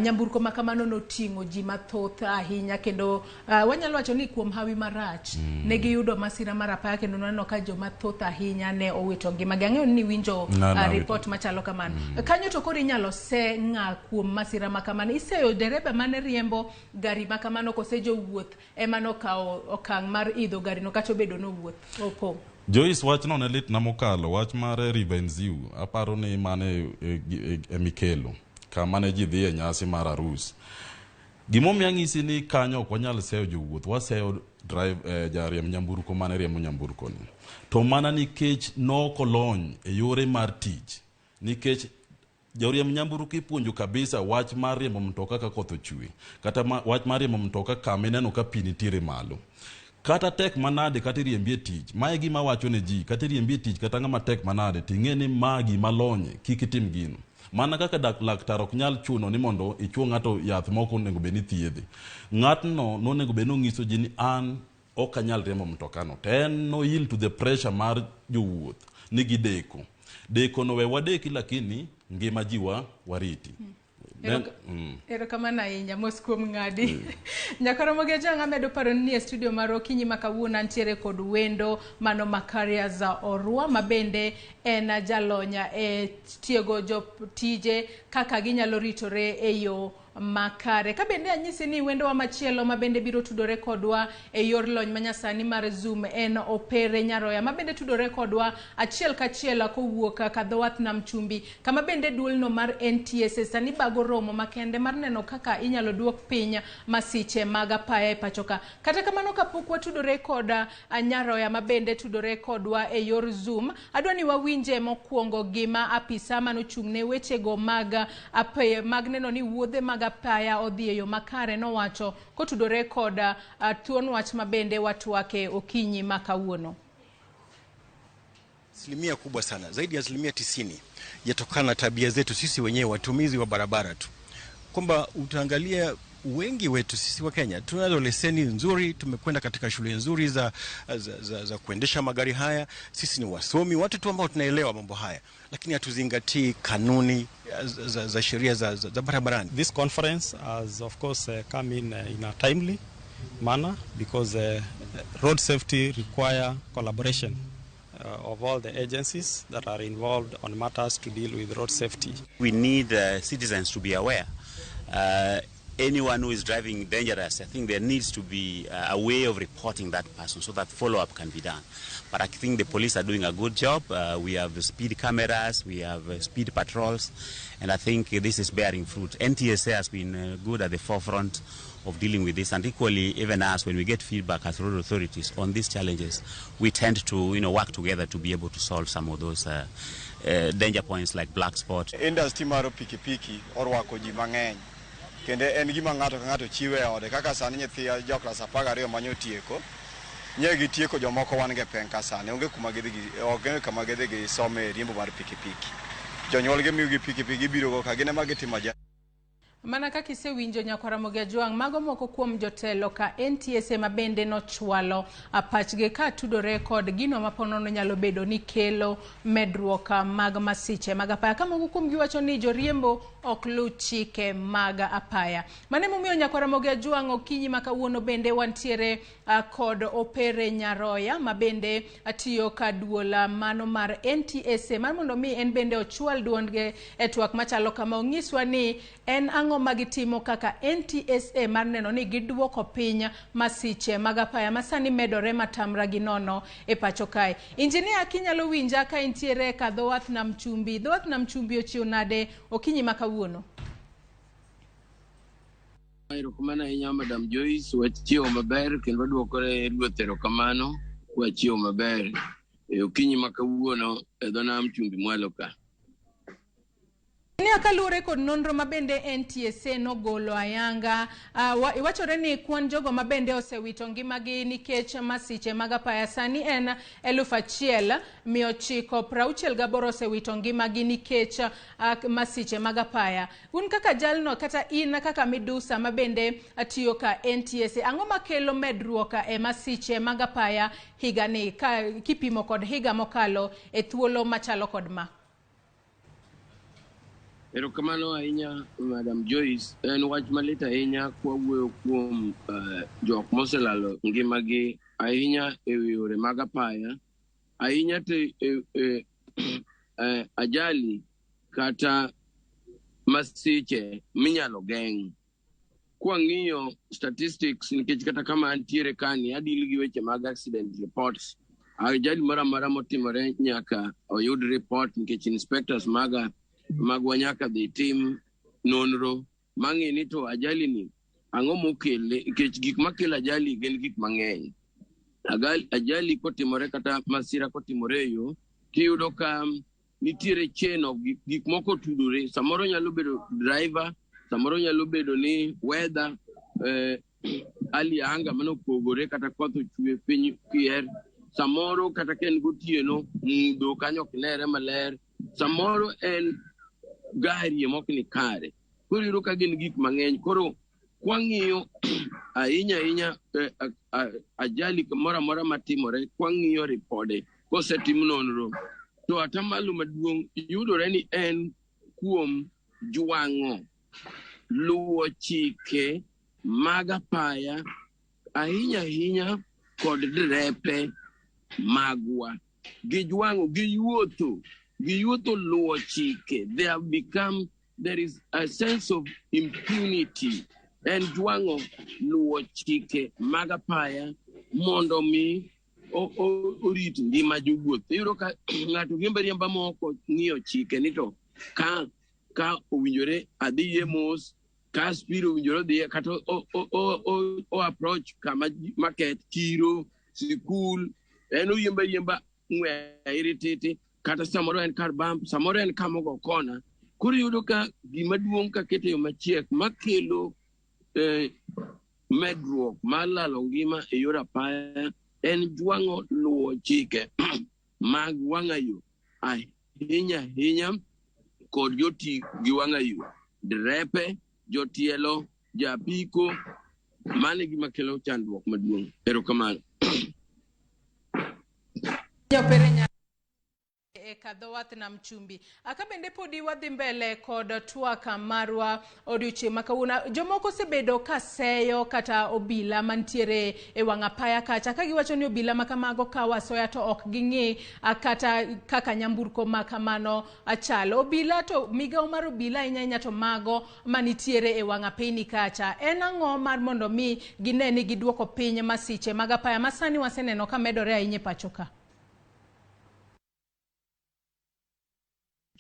nyamburko ma kamano noting'o ji mathoth ahinya kendo wanyalo wacho ni kuom hawi marach ne giyudo masira mar apaya kendo waneno ka joma thoth ahinya ne owito ngimagi. Ang'eyo ni iwinjo report machalo kamano. Kanyo to koro inyalo se ng'a kuom masira ma kamano. Iseyo dereba mane riembo gari ma kamano kose jowuoth ema nokawo okang' mar idho garino kata obedo nowuoth opong'. Joyce, wachno ne litna mokalo, wach mar River Enziu, aparo ni mane e Mikelo, kama ne ji dhi e nyasi mar arus. Gimomiyo anyisi ni kanyo ok wanyal seyo jowuoth, waseyo drive jariemb nyamburko mane riembo nyamburko ni. To mana nikech nokolony e yore mar tich, nikech jariemb nyamburko ipuonjo kabisa wach mar riembo mtoka ka koth ochwe, kata wach mar riembo mtoka kama ineno ka pi nitiere malo. Kata tek manade kata iriembi e tich, mae gima awacho ne ji, kata iriembi e tich kata ng'ama tek manade, ting'e ni ma gima lonye, kik itim gino. Mana kaka laktar ok nyal chuno ni mondo ichuo ng'ato yath moko onego bed ni thiedhe. Ng'atno nonego bed ni onyiso ji ni an ok anyal riembo mtokano. To en no yield to the pressure mar jowuoth ni gideko. Deko no we wadeki lakini ngima ji wa wariti. Erokamano ahinya, mos kuom ng'adi. Nyakoromo gi Ojwang' amedo paro ni e studio mar okinyi ma kawuono antiere kod wendo mano Makarios Orwa ma bende en jalony e tiego jotije kaka ginyalo ritore e yo makare. Ka bende anyisi ni wendowa machielo ma bende biro tudore kodwa e yor lony manyasani mar Zoom en Opere Nyaroya ma bende tudore kodwa achiel kachiel kowuok ka dho wath Nam Chumbi, kama bende duolno mar NTSA sani bago romo makende mar neno kaka inyalo duok piny masiche mag apaya e pacho ka. Kata kamano kapok watudore kod Nyaroya ma bende tudore kodwa e yor Zoom, adwa ni wawinje mokwongo gima apisa manochung' ne wechego mag apaya, mag neno ni wuodhe mag apaya odhi e yo makare nowacho kotudore kod thuon wach ma bende watwake okinyi ma kawuono. Asilimia kubwa sana, zaidi ya 90% yatokana na tabia zetu sisi wenyewe watumizi wa barabara tu, kwamba utaangalia wengi wetu sisi wa Kenya tunazo leseni nzuri, tumekwenda katika shule nzuri za kuendesha magari haya. Sisi ni wasomi, watu tu ambao tunaelewa mambo haya, lakini hatuzingatii kanuni za sheria za barabarani. This conference has of course come in a timely manner because road safety require collaboration of all the agencies that are involved on matters to deal with road safety. We need citizens to be aware. Anyone who is driving dangerous, I think there needs to be a way of reporting that person so that follow-up can be done. But I think the police are doing a good job. We have speed cameras, we have speed patrols, and I think this is bearing fruit. NTSA has been good at the forefront of dealing with this. And equally, even us, when we get feedback as road authorities on these challenges, we tend to work together to be able to solve some of those danger points like black spot. Industry mar pikipiki orwako ji mang'eny kendo en gima ng'ato ka ng'ato chiwo e ode kaka sani nyithi jo klas 12 manyo tieko nye gitieko jomoko wan go e peng ka sani onge kuma gidhi gi onge kama gidhi gi some riembo mar pikipiki jonyuol gi miyogi pikipiki gibiro go ka gin ema gitimo. Mana kaka isewinjo, nyakwar Ramogi Ajwang', mago moko kuom jotelo ka NTSA ma bende nochwalo pachgi ka tudore kod gino ma ponono nyalo bedo ni kelo medruok mag masiche mag apaya, ka moko kuom gi wacho ni joriembo ok luw chike mag apaya. Mano emomiyo, nyakwar Ramogi Ajwang', okinyi ma kawuono bende wantiere kod Opere Nyaroya ma bende tiyo ka duol mano mar NTSA mar mondo mi en bende ochwal duondgi e twak machalo kama, onyiswa ni en ang'o ma gitimo kaka NTSA mar neno ni giduoko piny masiche mag apaya ma sani medore matamra gi nono e pacho kae. Injinia, kinyalo winja ka intiere ka dho wath nam chumbi, dho wath nam chumbi ochiew nade okinyi ma kawuono? Erokamano ahinya, Madam Joyce, wachiewo maber kendo waduoko ne ruoth erokamano, wachiewo maber e okinyi ma kawuono e dho nam chumbi mwalo ka. Injinia, kaluwore kod nonro ma bende NTSA nogolo ayanga, iwachore ni kwan jogo ma bende osewito ngimagi nikech masiche mag apaya sani en 1968 osewito ngimagi nikech masiche mag apaya. Un kaka jalno kata in kaka midusa ma bende tiyo ka NTSA, ang'o makelo medruok e masiche mag apaya higani ka kipimo kod higa mokalo e thuolo machalo kod ma? Erokamano ahinya, Madam Joyce. En wach malit ahinya kwawuoyo kuom jok moselalo ngimagi ahinya e yore mag apaya. Ahinya to e ajali kata masiche minyalo geng'. Kwang'iyo statistics, nikech kata kama antiere kani adil gi weche mag accident reports. Ajali moro amora motimore nyaka oyud report nikech inspectors maga magwa nyaka dhi tim nonro mang'e ni to ajali ni ang'o mokele, nikech gik makelo ajali gin gik mang'eny. Ajali kotimore kata masira kotimore e yo, tiyudo ka nitiere chain of gik moko otudore. Samoro nyalo bedo driver, samoro nyalo bedo ni weather, hali ya anga manopogore kata koth ochwe piny kier. Samoro kata ka en gotieno, mudho kanyo ok nere maler. Samoro en gari ema ok ni kare. Koro iyudo ka gin gik mang'eny. Koro kwang'iyo ahinya ahinya ajali moro amora matimore, kwang'iyo ripode kosetim nonro, to atamalo maduong' yudore ni en kuom jwang'o luwo chike mag apaya ahinya ahinya kod derepe magwa. Gijwang'o, giyuotho luwo chike. They have become, there is a sense of impunity. En jwang'o luwo chike mag apaya mondo mi orit ngima jowuoth. Iyudo ka ng'ato riembo ariemba ma ok ong'iyo chike ni to ka owinjore adhiye mos, ka speed owinjore odhiye, kata o approach kama market, chiro, sikul, en oriembo ariemba ng'we airititi, kata samoro en kar bump, samoro en kama ogo kona. Koro iyudo ka gima duong' kakete yo machiek makelo medruok mar lalo ngima e yor apaya en jwang'o luwo chike mag wang'ayo ahinya ahinya kod joti gi wang'ayo, derepe, jotielo, japiko. Mano e gima kelo chandruok maduong'. Erokamano. Jopere e kadho wath nam chumbi. Aka bende podi wadhi mbele kod twak marwa odiochieng' ma kawuono. Jomoko osebedo ka seyo kata obila mantiere e wang' apaya kacha ka giwacho ni obila ma kamago kawo asoya to ok ging'i kata kaka nyamburko ma kamano chalo. Obila to migawo mar obila ahinya ahinya to mago manitiere e wang' apini kacha. En ang'o mar mondo mi gine ni giduoko piny masiche mag apaya ma sani waseneno ka medore ahinya e pacho ka?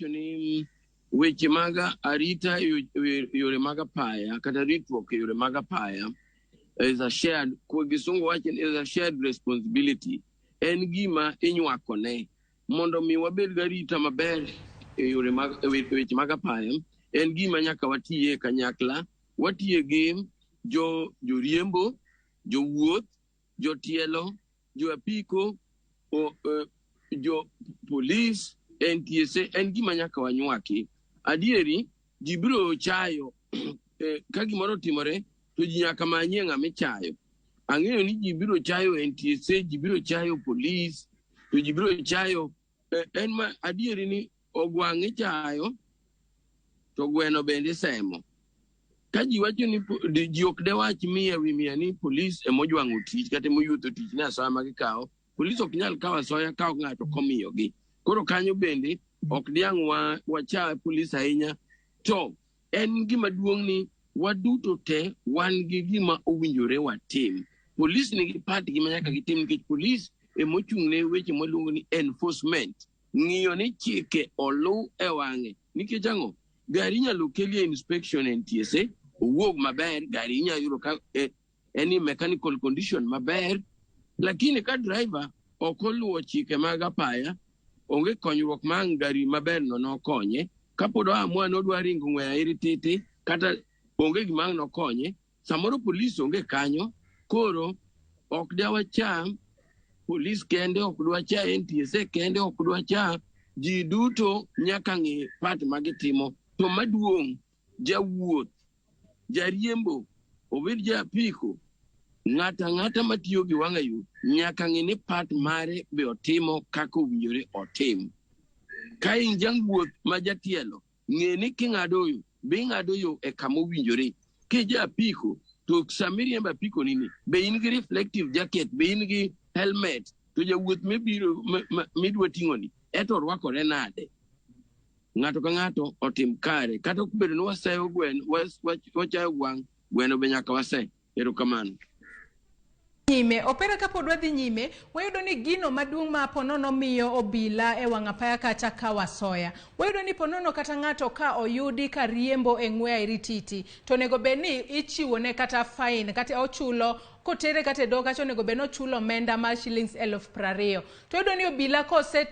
Ni Weche mag arita e yore mag apaya kata ritruok e yore mag apaya is a shared, kwa kisungu wacho ni is a shared responsibility. En gima inywako ne mondo mi wabed garita maber e yore mag e weche mag apaya en gima nyaka watiye kanyakla watiye gi jo joriembo jowuoth jotielo jo apiko jo polis NTSA en gima nyaka wanywaki adieri ji biro chayo ka gimoro otimore to ji nyaka manyie ng'ama ichayo ang'eyo ni ji biro chayo NTSA ji biro chayo polis to ji biro chayo en ma adieri ni ogwang' ichayo to gweno bende isemo ka ji wacho ni ji ok dewach mia wi mia ni polis emojwang'o tich kata emoyutho tich ne asoya ma gikawo polis ok nyal kawo asoya kawo ng'ato komiyogi koro kanyo bende ok diang' wacha polis ahinya to en gima duong' ni waduto te wan gi gima owinjore watim polis nigi part gi ma nyaka gitim nikech polis emochung' ne weche mwaluongo ni enforcement ng'iyo ni chike oluw e wang'e nikech ang'o gari inyalo kelie inspection NTSA owuog maber gari inyalo yudo ka en mechanical condition maber lakini ka driver ok oluwo chike mag apaya onge konyruok ma ang' gari maber no nokonye kapod oamua ni odwa ringo ng'we airi titi kata onge gima ang' nokonye samoro polis onge kanyo koro ok dawacham polis kende ok dwacha NTSA kende ok dwacha ji duto nyaka ng'i part ma gitimo to maduong' jawuoth jariembo obed ja apiko ng'ato ang'ata matiyo gi wang'ayo nyaka ng'i ni part mare be otimo kaka owinjore otim ka in jawuoth ma jatielo ng'e ni king'ado yo be ing'ado yo e kama owinjore ki ja apiko to sama iriembo apiko nini be in gi reflective jacket be in gi helmet to jawuoth mibiro midwa ting'o ni eto orwakore nade ng'ato ka ng'ato otim kare kata obedo ni waseyo gwen wachayo gwang' gweno be nyaka wase erokamano nyime opera kapod wadhi nyime wayudo ni gino maduong' ma ponono miyo obila e wang' apaya kacha kawo asoya wayudo ni ponono kata ng'ato ka oyudi ka riembo e ng'we airititi to onego bed ni ichiwone kata fine kata ochulo kotere kata e doho kacha onego bed ni ochulo omenda mar shillings 20,000 to iyudo ni obila kose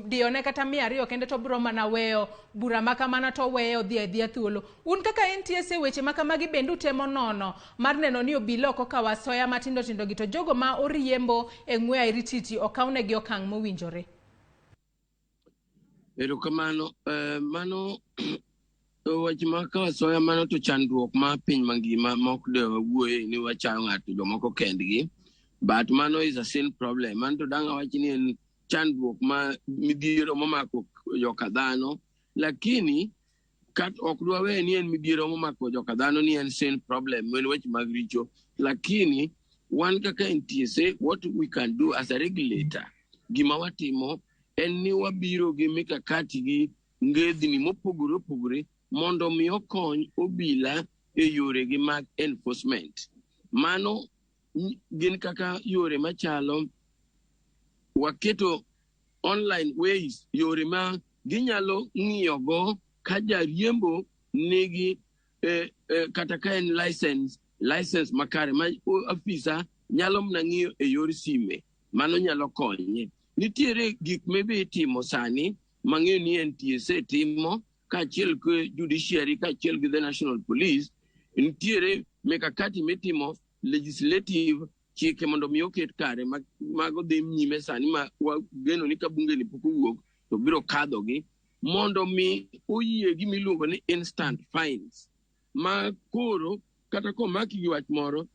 diyone kata 200 kende to biro mana weyo bura ma kamano to oweyo odhi adhiya thuolo un kaka NTSA weche ma kamagi bende utemo nono mar neno ni obila ok okawo asoya matindo tindo gi to jogo ma oriembo e ng'we airititi okawnegi okang' mowinjore erokamano mano wach ma kawo asoya mano to chandruok ma piny mangima ma ok de wawuoye ni wachayo ng'ato jomoko kendgi but mano is a sin problem mano to dang' awach ni en chandruok ma midhiero momako joka dhano lakini kat ok dwawe ni en midhiero momako joka dhano ni en sin problem en weche mag richo lakini wan kaka NTSA what we can do as a regulator gima watimo en ni wabiro gi mikakati gi ngedhni mopogore opogore mondo mi okony obila e yoregi mag enforcement mano gin kaka yore machalo waketo online ways yore ma ginyalo ng'iyogo ka jariembo nigi kata ka en license makare ma afisa nyalo mana ng'iyo e yor sime mano nyalo konye nitiere gik maybe itimo sani mang'eyo ni NTSA timo kaachiel gi judiciary kaachiel gi the national police nitiere mikakati mitimo legislative chike mondo mi oket kare mago dhi nyime sani ma wageno ni ka bunge ni pok owuok to biro kadhogi mondo mi oyie gimiluongo ni instant fines ma koro kata komaki gi wach moro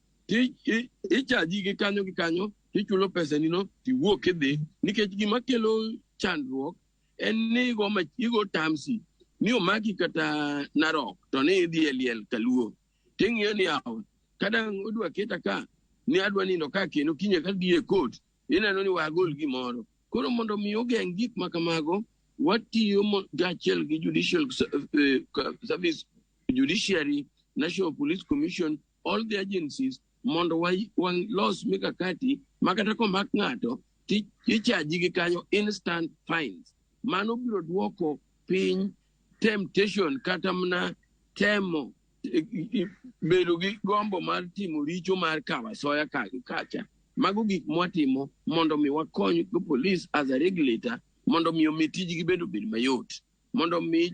ichaji gi kanyo gi kanyo tichulo pesa nino tiwuok idhi nikech gima kelo chandruok en ni igo tamsi ni omaki kata Narok to ni idhi e liel Kaluo ting'iyo ni awa kadang' odwa keta ka ni adwa nindo ka kendo kinye ka gi e court ineno ni wagol gimoro koro mondo mi ogeng' gik ma kamago watiyo kaachiel gi judicial service judiciary national police commission all the agencies mondo walos mikakati ma kata komak ng'ato ichaji gi kanyo instant fines mano biro duoko piny temptation kata mana temo bedo gi gombo mar timo richo mar kawo asoya ka gi kacha. Mago gik mwatimo mondo mi wakony go police as a regulator mondo mi omi tijgi bende obed mayot. Mondo mi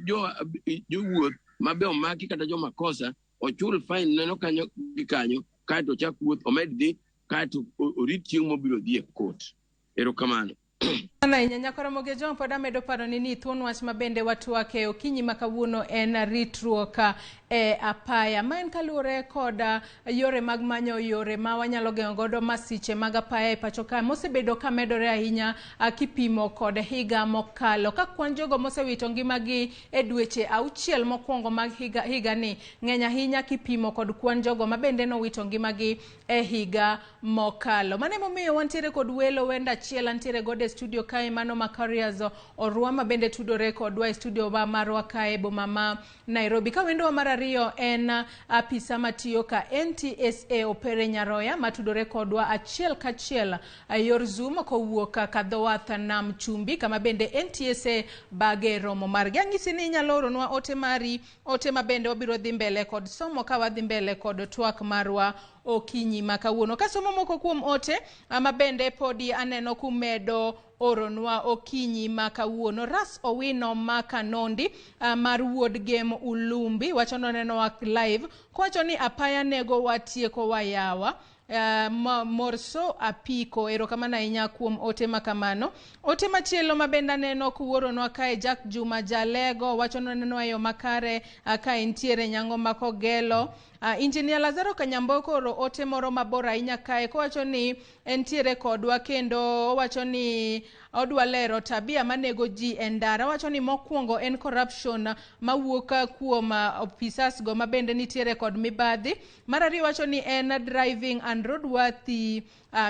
jowuoth mabe omaki kata jomakosa ochul fine neno kanyo gi kanyo kaeto ochak wuoth omed dhi kaeto orit chieng' mobiro dhi e court. Erokamano. Ahinya nyakwara Ramogi Ojwang' pod amedo paro ni ni thuon wach ma bende watwake okinyi ma kawuono en ritruok e apaya. Ma en kaluwore kod yore mag manyo yore ma wanyalo geng'o godo masiche mag apaya e pacho ka mosebedo ka medore ahinya kipimo kod higa mokalo. Ka kwan jogo mosewito ngimagi e dweche 6 mokwongo mag higani ng'eny ahinya kipimo kod kwan jogo ma bende nowito ngimagi e higa mokalo. Mano emomiyo wantiere kod welo wenda achiel antiere godo e studio kae mano Makarios Orwa ma bende tudore kodwa e studio marwa kae boma ma Nairobi. Ka wendowa mar ariyo en apisa matiyo ka NTSA Opere Nyaroya matudore kodwa achiel kachiel yor Zoom kowuok ka dho wath Nam Chumbi kama bende NTSA bage romo margi. Anyisi ni inyalo oronwa ote mari, ote ma bende wabiro dhi mbele kod somo ka wadhi mbele kod twak marwa okinyi ma kawuono. Kasomo moko kuom ote ma bende podi aneno kumedo oronwa okinyi ma kawuono. Ras Owino ma Kanondi mar Wuod Gem Ulumbi wacho nonenowa live kowacho ni apaya nego watieko wayawa. Morso apiko, erokamano ahinya kuom ote ma kamano. Ote machielo ma bende aneno kuoronwa kae Jack Juma Jalego wacho nonenowa e yo makare ka entiere nyango ma Kogelo. Engineer Lazaro Kanyamboko oro ote moro mabor ahinya kae kowacho ni entiere kodwa kendo owacho ni odwa lero tabia manego ji e ndara. Owacho ni mokwongo en corruption mawuok kuom officers go mabende nitiere kod mibadhi. Mar ariyo wacho ni en driving and roadworthy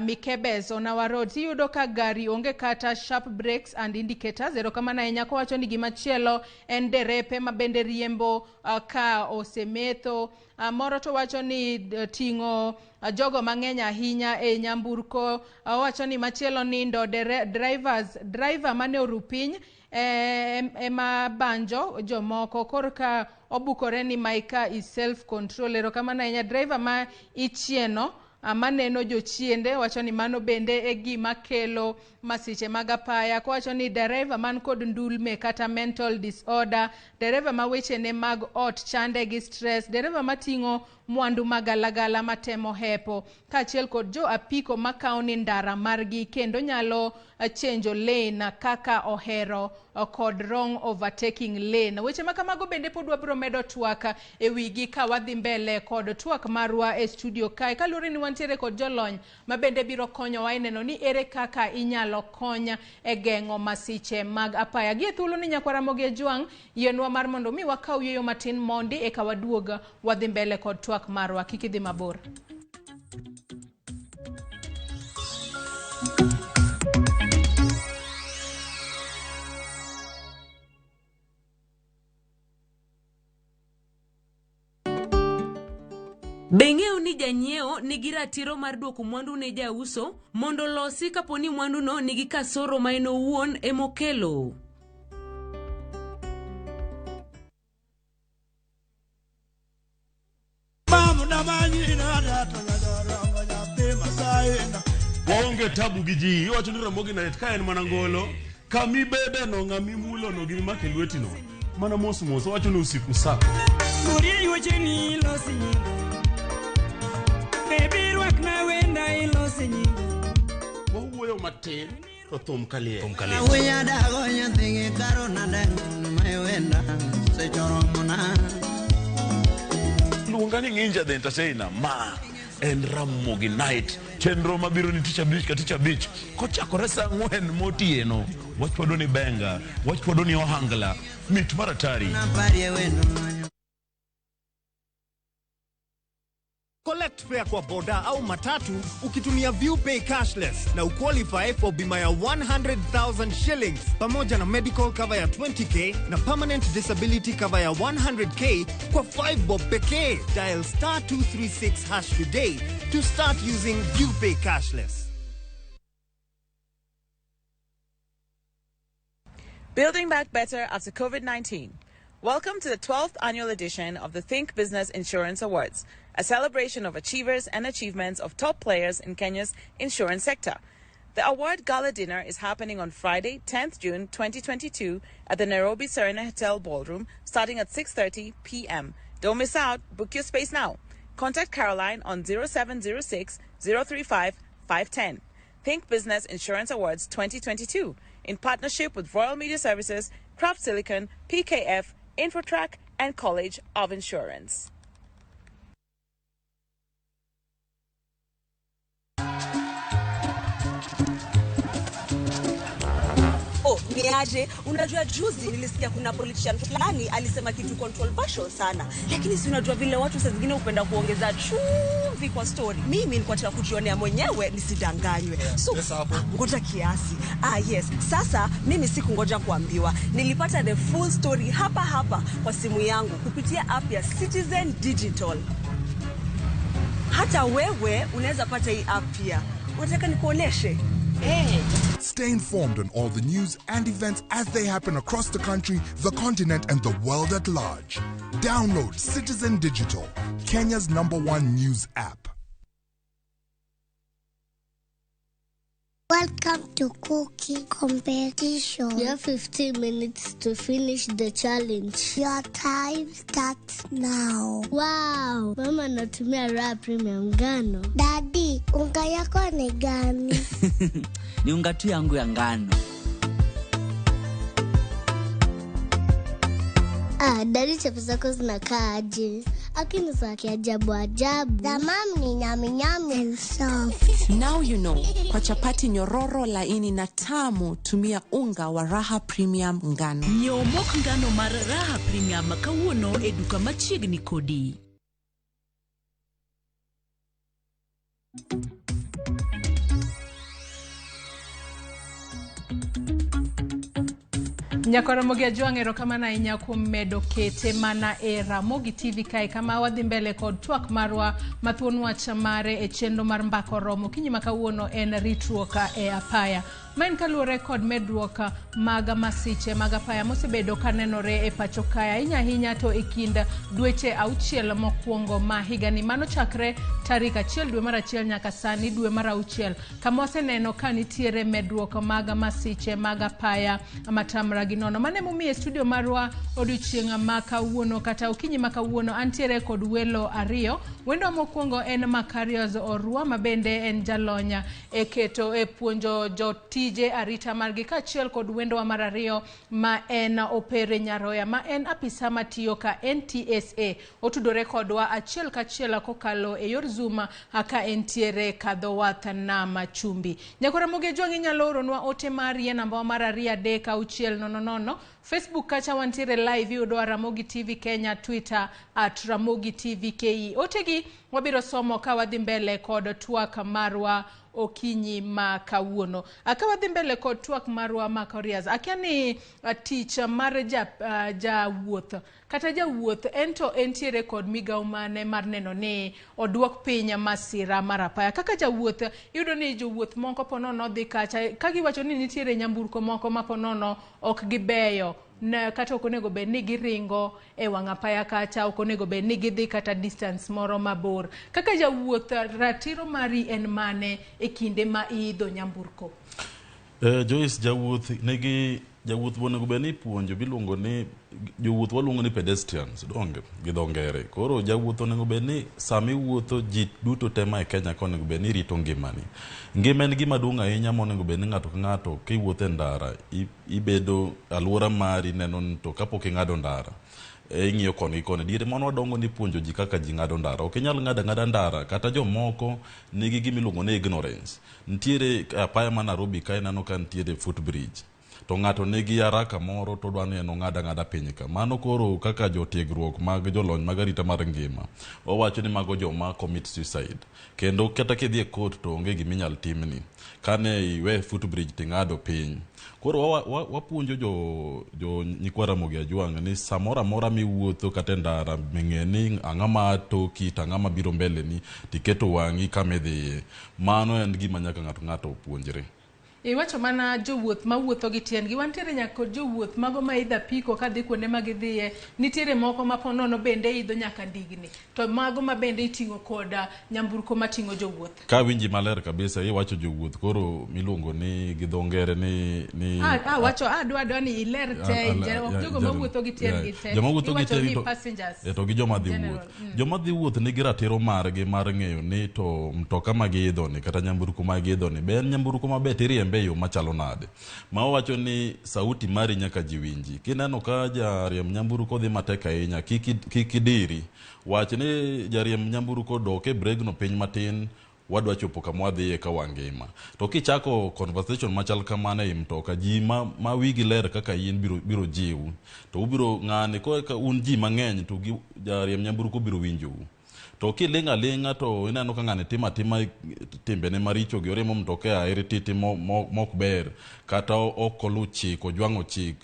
mikebes on our roads. Iyudo ka gari onge kata sharp brakes and indicators. Erokamano ahinya. Kowacho ni gimachielo en derepe mabende riembo ka osemetho. Moro to wacho ni ting'o jogo mang'eny ahinya e nyamburko. Owacho ni machielo nindo driver mane oru piny ema banjo jomoko korka obukore ni my car is self control. Erokamano ahinya. Driver ma ichieno maneno jochiende wacho ni mano bende e gima kelo masiche mag apaya. Kowacho ni dereva man kod ndulme kata mental disorder, dereva ma wechene mag ot chande gi stress, dereva mating'o mwandu magalagala matemo hepo, kaachiel kod jo apiko makawo ni ndara margi kendo nyalo chenjo lane kaka ohero kod wrong overtaking lane. Weche ma kamago bende pod wabiro medo twak e wigi ka wadhi mbele kod twak marwa e studio kae, kaluwore ni wantiere kod jolony ma bende biro konyowa e neno ni ere kaka inyalo kony e geng'o masiche mag apaya. Gi e thuolo ni nyakwara Ramogi Ojwang', yienwa mar mondo mi wakaw yueyo matin mondi eka waduog wadhi mbele kod twak marwa. Kik idhi mabor. Be ing'eyo ni janyiewo nigi ratiro mar duoko mwandu ne jauso mondo olosi kapo ni mwanduno nigi kasoro ma en owuon emokelo? Waonge tabu gi ji, iwacho ni Ramogi Night ka en mana ngolo, kamibede no ng'amimulo no gi mimako e lweti no, mana mos mos, owacho ni usiku sako. Lurie wecheni ilosi nyinga. Baby rwakna wenda ilosi nyinga. Wawuoyo matin to thum kaliel. Thum kaliel. Awuoya dago nyathigi karo nade ma wenda sechoromona. Luonga ni Nginja the Entertainer, ma en Ramogi Night, chenro mabiro ni tich abich ka tich abich kochakore saa 4 motieno. Wachwado ni benga, wachwado ni ohangla, mit mar atari. Naparie wendo manyo. Collect fare kwa boda au matatu ukitumia ViewPay cashless na uqualify for bima ya 100,000 shillings pamoja na medical cover ya 20k na permanent disability cover ya 100k kwa 5 bob pekee. Dial star 236 hash today to start using ViewPay cashless. Building back better after COVID-19. Welcome to the 12th annual edition of the Think Business Insurance Awards, a celebration of achievers and achievements of top players in Kenya's insurance sector. The award gala dinner is happening on Friday, 10th June 2022 at the Nairobi Serena Hotel Ballroom starting at 6:30 p.m. Don't miss out. Book your space now. Contact Caroline on 0706 035 510. Think Business Insurance Awards 2022 in partnership with Royal Media Services, Craft Silicon, PKF, Infotrack, and College of Insurance. Oh, niaje, unajua juzi nilisikia kuna politician fulani alisema kitu controversial sana, lakini si unajua vile watu saa zingine hupenda kuongeza chumvi kwa story. Mimi nilikuwa nataka kujionea mwenyewe nisidanganywe. So ngoja kiasi. Ah, yes. Sasa mimi sikungoja kuambiwa, nilipata the full story hapa hapa kwa simu yangu kupitia app ya Citizen Digital. Hata wewe unaweza pata hii app pia. Unataka nikuoneshe? Hey. Stay informed on all the news and events as they happen across the country, the continent, and the world at large. Download Citizen Digital, Kenya's #1 news app. Welcome to cooking competition. You have 15 minutes to finish the challenge. Your time starts now. Wow, mama anatumia Raha Premium ngano. Daddy, unga yako ni gani? Ni unga tu yangu ya ngano. Ah, daddy, chapo zako zinakaa aje? Akini za kiajabu ajabu. The mom ni nyami nyami and soft. Now you know. Kwa chapati nyororo, laini na tamu, tumia unga wa Raha Premium ngano. Nyiew mok ngano mar Raha Premium kawuono e duka machiegni kodi. Nyakoromogi Ajwang', erokamano ahinya kuom medo kete mana e Ramogi TV kae kama wadhi mbele kod twak marwa mathuon wach mare e chenro mar Mbaka Oromo. Okinyi ma kawuono en ritruok e apaya. Ma en kaluwore kod medruok mag masiche mag apaya mosebedo kanenore e pacho kae ahinya ahinya to e kind dweche 6 mokwongo ma higani. Mano chakre tarik 1 dwe mar 1 nyaka sani dwe mar 6 kama waseneno ka nitiere medruok mag masiche mag apaya matamra gi nono. Mano emomiyo e studio marwa odiochieng' ma kawuono kata okinyi ma kawuono antiere kod welo ariyo. Wendo mokwongo en Makarios Orwa ma bende en jalony e keto e puonjo jotije arita margi, kaachiel kod wendowa mar ariyo ma en Opere Nyaroya ma en apisa matiyo ka NTSA. Otudore kodwa achiel kachiel kokalo e yor Zoom ka entiere kadho wath nam chumbi. Nyakoromogi Ajwang', inyalo oronwa ote mari e namba mar 2 3 6 0 0. Facebook kacha wantiere live, iyudo Ramogi TV Kenya, Twitter at Ramogi TV KE. Otegi wabiro somo ka wadhi mbele kod twak marwa okinyi ma kawuono. Ka wadhi mbele kod twak marwa Makarios, akia ni tich mar jawuoth kata jawuoth ento entiere kod migawo mane mar neno ni oduok piny masira mar apaya. Kaka jawuoth iyudo ni jowuoth moko ponono dhi kacha ka giwacho ni nitiere nyamburko moko ma ponono ok gibeyo na kata ok onego bed ni giringo e wang' apaya kacha, ok onego bed ni gidhi kata distance moro mabor. Kaka jawuoth, ratiro mari en mane e kinde ma iidho nyamburko? Joyce, jawuoth nigi jawuoth onego bed ni ipuonjo biluongo ni jowuoth waluongo ni pedestrians donge gi dho ngere. Koro jawuoth onego bed ni sama iwuotho ji duto te ma e Kenya ka onego bed ni rito ngimani. Ngima en gima duong' ahinya monego bed ni ng'ato ka ng'ato kiwuotho e ndara ibedo alwora mari neno ni to kapok ing'ado ndara ing'iyo koni gi koni. Diere mane wadongo ni puonjo ji kaka ji ng'ado ndara. Ok inyal ng'ado ang'ada ndara kata jomoko nigi gima iluongo ni ignorance. Nitiere apaya ma Nairobi ka ineno ka nitiere footbridge to ng'ato nigi haraka moro to odwa ni en ong'ad ang'ada piny ka. Mano koro kaka jotiegruok mag jolony mag arita mar ngima owacho ni mago joma commit suicide. Kendo kata kidhi e court to onge gima inyal timni. Kane iwe footbridge ting'ado piny. Koro wapuonjo jo nyikwa Ramogi Ajwang' ni samoro amora miwuotho kata e ndara ng'e ni ang'o ma toki to ang'o mabiro mbele ni tiketo wang'i kama idhiye. Mano en gima nyaka ng'ato ng'ato opuonjre. Iwacho mana jowuoth mawuotho gi tiendgi, wantiere nyaka kod jowuoth mago ma idho apiko kadhi kuonde ma gidhiye, nitiere moko ma ponono bende idho nyaka ndigni, to mago ma bende iting'o koda nyamburko mating'o jowuoth. Ka winji maler kabisa, iwacho jowuoth koro miluongo ni gi dho ngere ni Wacho adwa ni iler te, ok jogo mawuotho gi tiendgi te. Joma wuotho gi Iwacho tiendgi ni passengers. To gi joma dhi in general. Wuoth. Joma dhi wuoth nigi ratiro margi mar ng'eyo ni to mtoka ma giidho ni kata nyamburko ma giidho ni be en nyamburko maber tiriembe e yo machalo nade. Ma wacho ni sauti mari nyaka ji winji. Kineno ka jariemb nyamburko dhi matek ahinya, kik idiri. Wach ni jariemb nyamburko dok e bregno piny matin, wadwa chopo kama wadhiye ka wangima. To kichako conversation machal kamano ei mtoka, ji ma wigi ler kaka in biro jiwu. To ubiro ng'ani ka un ji mang'eny to jariemb nyamburko biro winjou. To kiling' aling'a to ineno ka ng'ani timo atima timbene maricho gi oriembo mtoka e airititi mok ber, kata ok oluw chik, ojwang'o chik,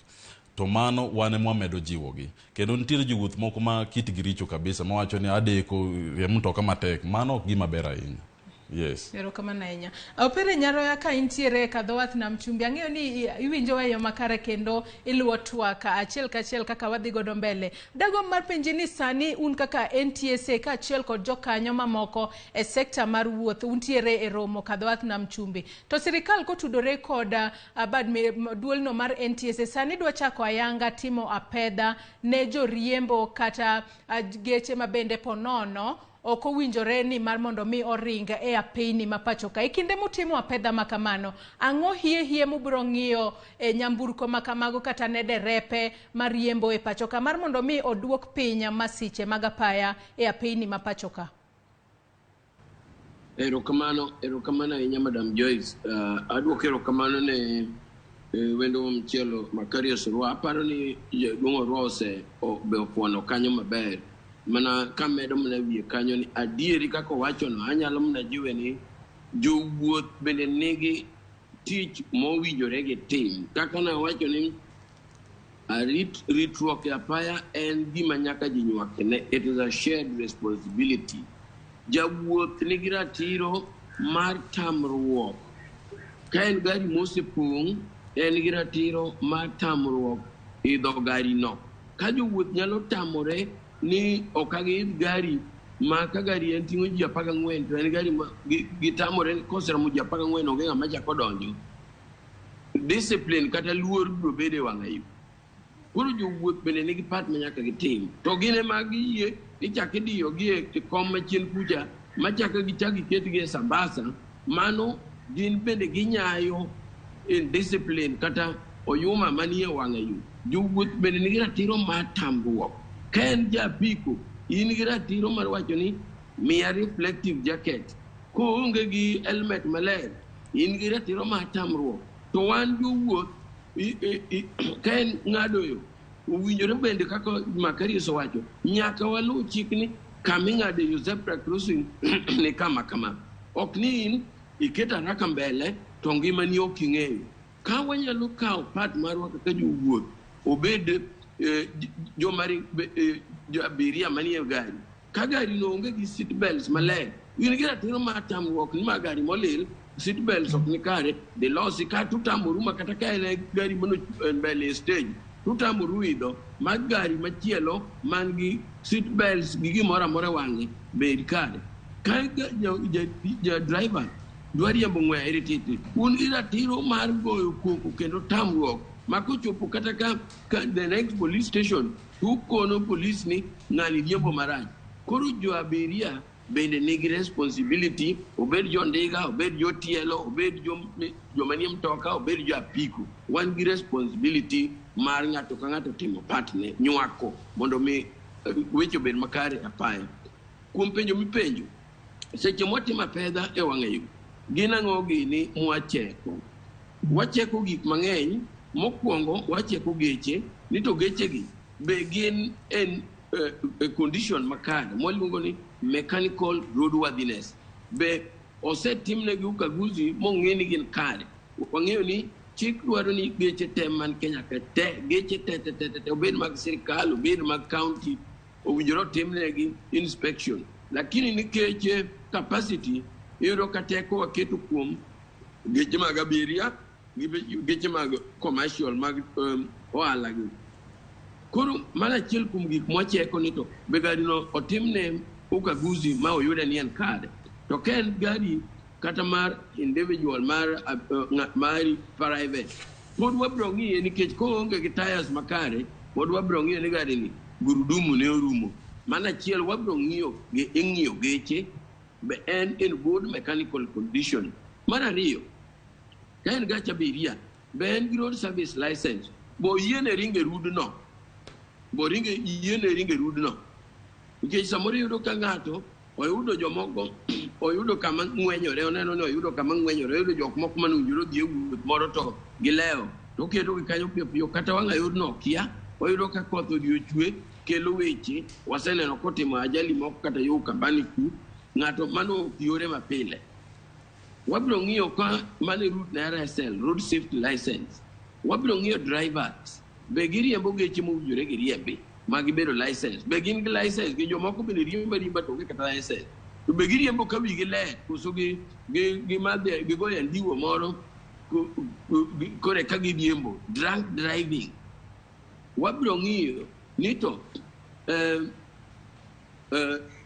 to mano wan ema wamedo jiwogi. Kendo nitiere jowuoth moko ma kitgi richo kabisa mawacho ni adeko riemb mtoka matek, mano ok gima ber ahinya. Yes. Erokamano ahinya. Opere Nyaroya, ka intiere e kadho wath nam chumbi, ang'eyo ni iwinjowa e yo makare kendo iluwo twak achiel kachiel kaka wadhi godo mbele. Dagomb mar penji ni sani un kaka NTSA kaachiel kod jokanyo mamoko e sekta mar wuoth untiere e romo kadho wath nam chumbi. To sirikal kotudore kod bad duolno mar NTSA sani dwa chako ayanga timo apedha ne joriembo kata geche mabende ponono ok owinjore ni mar mondo mi oring e apeyni ma pacho ka. E kinde mutimo apedha ma kamano, ang'o hie mubiro ng'iyo e nyamburko ma kamago kata ne derepe mariembo e pacho ka mar mondo mi oduok piny masiche mag apaya e apeyni ma pacho ka? Erokamano, erokamano ahinya Madam Joyce. Aduoko erokamano ne wendo machielo Makarios Orwa. Aparo ni jaduong' Orwa be ofuono kanyo maber. Mana kamedo mana wiye kanyo ni adieri kaka owachono, anyalo mana jiwe ni jowuoth bende nigi tich mowinjore gitim. Kaka nawacho ni ritruok e apaya en gima nyaka ji nywakne. It is a shared responsibility. Jawuoth nigi ratiro mar tamruok. Ka en gari mosepong', en gi ratiro mar tamruok idho gari no. Ka jowuoth nyalo tamore ni ok giidh gari ma ka gari en ting'o ji 14 to en gari ma gitamore ni koseromo ji 14 onge ng'ama chako donjo. Discipline kata luor biro bedo e wang'a yo. Koro jowuoth bende nigi part ma nyaka gitim. To gin ema giyie ni chak idiyogi e kom machien kucha, machako gichak giketgi e sambasa, mano gin bende ginyayo indiscipline kata oyuma manie wang'a yo. Jowuoth bende nigi ratiro mar tamruok. Ka en ja apiko, in gi ratiro mar wacho ni miya reflective jacket. Koonge gi helmet maler, in gi ratiro mar tamruok. To wan jowuoth, ka en ng'ado yo, owinjore bende kaka Makarios owacho, nyaka waluw chik ni kama ing'ade yo zebra crossing ni kama kama. Ok ni in iketo haraka mbele to ngimani ok ing'eyo. Ka wanyalo kawo part marwa kaka jowuoth, obed joma jo abiria manie gari. Ka gari no onge gi seat belts maler, in gi ratiro mar tamruok ni ma gari molil, seat belts ok ni kare, dhi losi ka tutamoru ma kata ka en gari mano mbele e stage, tutamoru idho mag gari machielo man gi seat belts gi gimoro amora e wang'e bed kare. Ka ja driver dwa riembo ng'we airititi, un gi ratiro mar goyo koko kendo tamruok ma kochopo kata ka the next police station tukono police ni ng'ani riembo marach. Koro jo abiria bende nigi responsibility, obed jo ndiga, obed jo tielo, obed joma nie mtoka, obed jo apiko. Wan gi responsibility mar ng'ato ka ng'ato timo partne, nywako mondo mi weche obed makare e apaya. Kuom penjo mipenjo, seche mwatimo apedha e wang'a yo, gin ang'o gini mwacheko? Wacheko gik mang'eny. Mokwongo wacheko geche, ni to gechegi be gin en condition makare mwaluongo ni mechanical roadworthiness. Be osetimnegi ukaguzi mong'e ni gin kare. Wang'eyo ni chik dwaro ni geche te man Kenya ka te, geche te te te te, obed mag sirikal, obed mag county, owinjore otimnegi inspection. Lakini nikech capacity, iyudo ka teko waketo kuom geche mag abiria Gi geche mag commercial mag ohala gi. Koro mano achiel kuom gik mwacheko ni to be gari no otimne ukaguzi ma oyude ni en kare. To ka en gari kata mar individual mar mari private, pod wabiro ng'iye nikech koonge gi tires makare, pod wabiro ng'iyo ni gari ni gurudumu ne orumo. Mano achiel wabiro ng'iyo gi ing'iyo geche be en in good mechanical condition. Mar ariyo, ka en gach abiria, be en gi road service license, bo oyiene ringo e rudno, bo ringo yiene ringo e rudno. Nikech samoro iyudo ka ng'ato oyudo jomoko oyudo kama ng'wenyore, oneno ni oyudo kama ng'wenyore, oyudo jok moko mane owinjore odhi e wuoth moro to gilewo, to oketogi kanyo piyo piyo, kata wang' ayorno okia, oyudo ka koth odhi ochwe, kelo weche, waseneno kotimo ajali moko kata yo Ukambani ku, ng'ato mano ok yore mapile. Wabiro ng'iyo ka mano e route na RSL, road safety license. Wabiro ng'iyo drivers, be giriembo geche mowinjore giriembi ma gibedo license, be gin gi license gi jomoko bende riembo ariemba to onge kata license. To be giriembo ka wigi ler koso gi gi gimadhe gigoyo andiwo moro kore ka giriembo, drunk driving. Wabiro ng'iyo ni to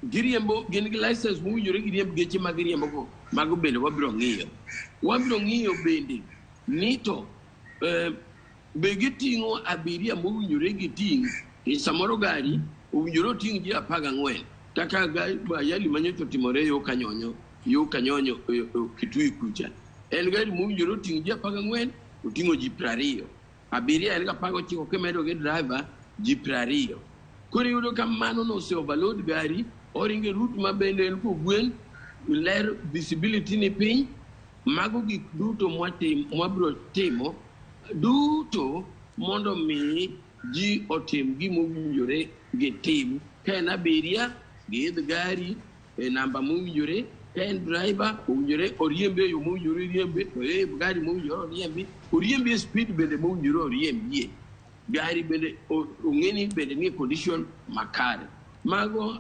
giriembo gin gi license mowinjore giriemb geche ma giriembo go, mago bende wabiro ng'iyo. Wabiro ng'iyo bende ni to be giting'o abiria mowinjore giting', nikech samoro gari owinjore oting' ji 14 kaka ajali manyocha otimore yo Kanyonyo, yo Kanyonyo Kitui kucha. En gari mowinjore oting' ji 14, oting'o ji 20. Abiria en 19 kimedo gi driver ji 20. Koro iyudo ka mano nose overload gari, oringo e route ma bende en kogwen, ler visibility ni piny, mago gik duto mwabiro timo duto mondo mi ji otim gimowinjore gitim. Ka en abiria, giidh gari e namba mowinjore, ka en driver owinjore oriembe e yo mowinjore oriembe, oriemb gari mowinjore oriembi, oriembi e speed bende mowinjore oriembie. Gari bende ong'e ni bende nie condition makare. Mago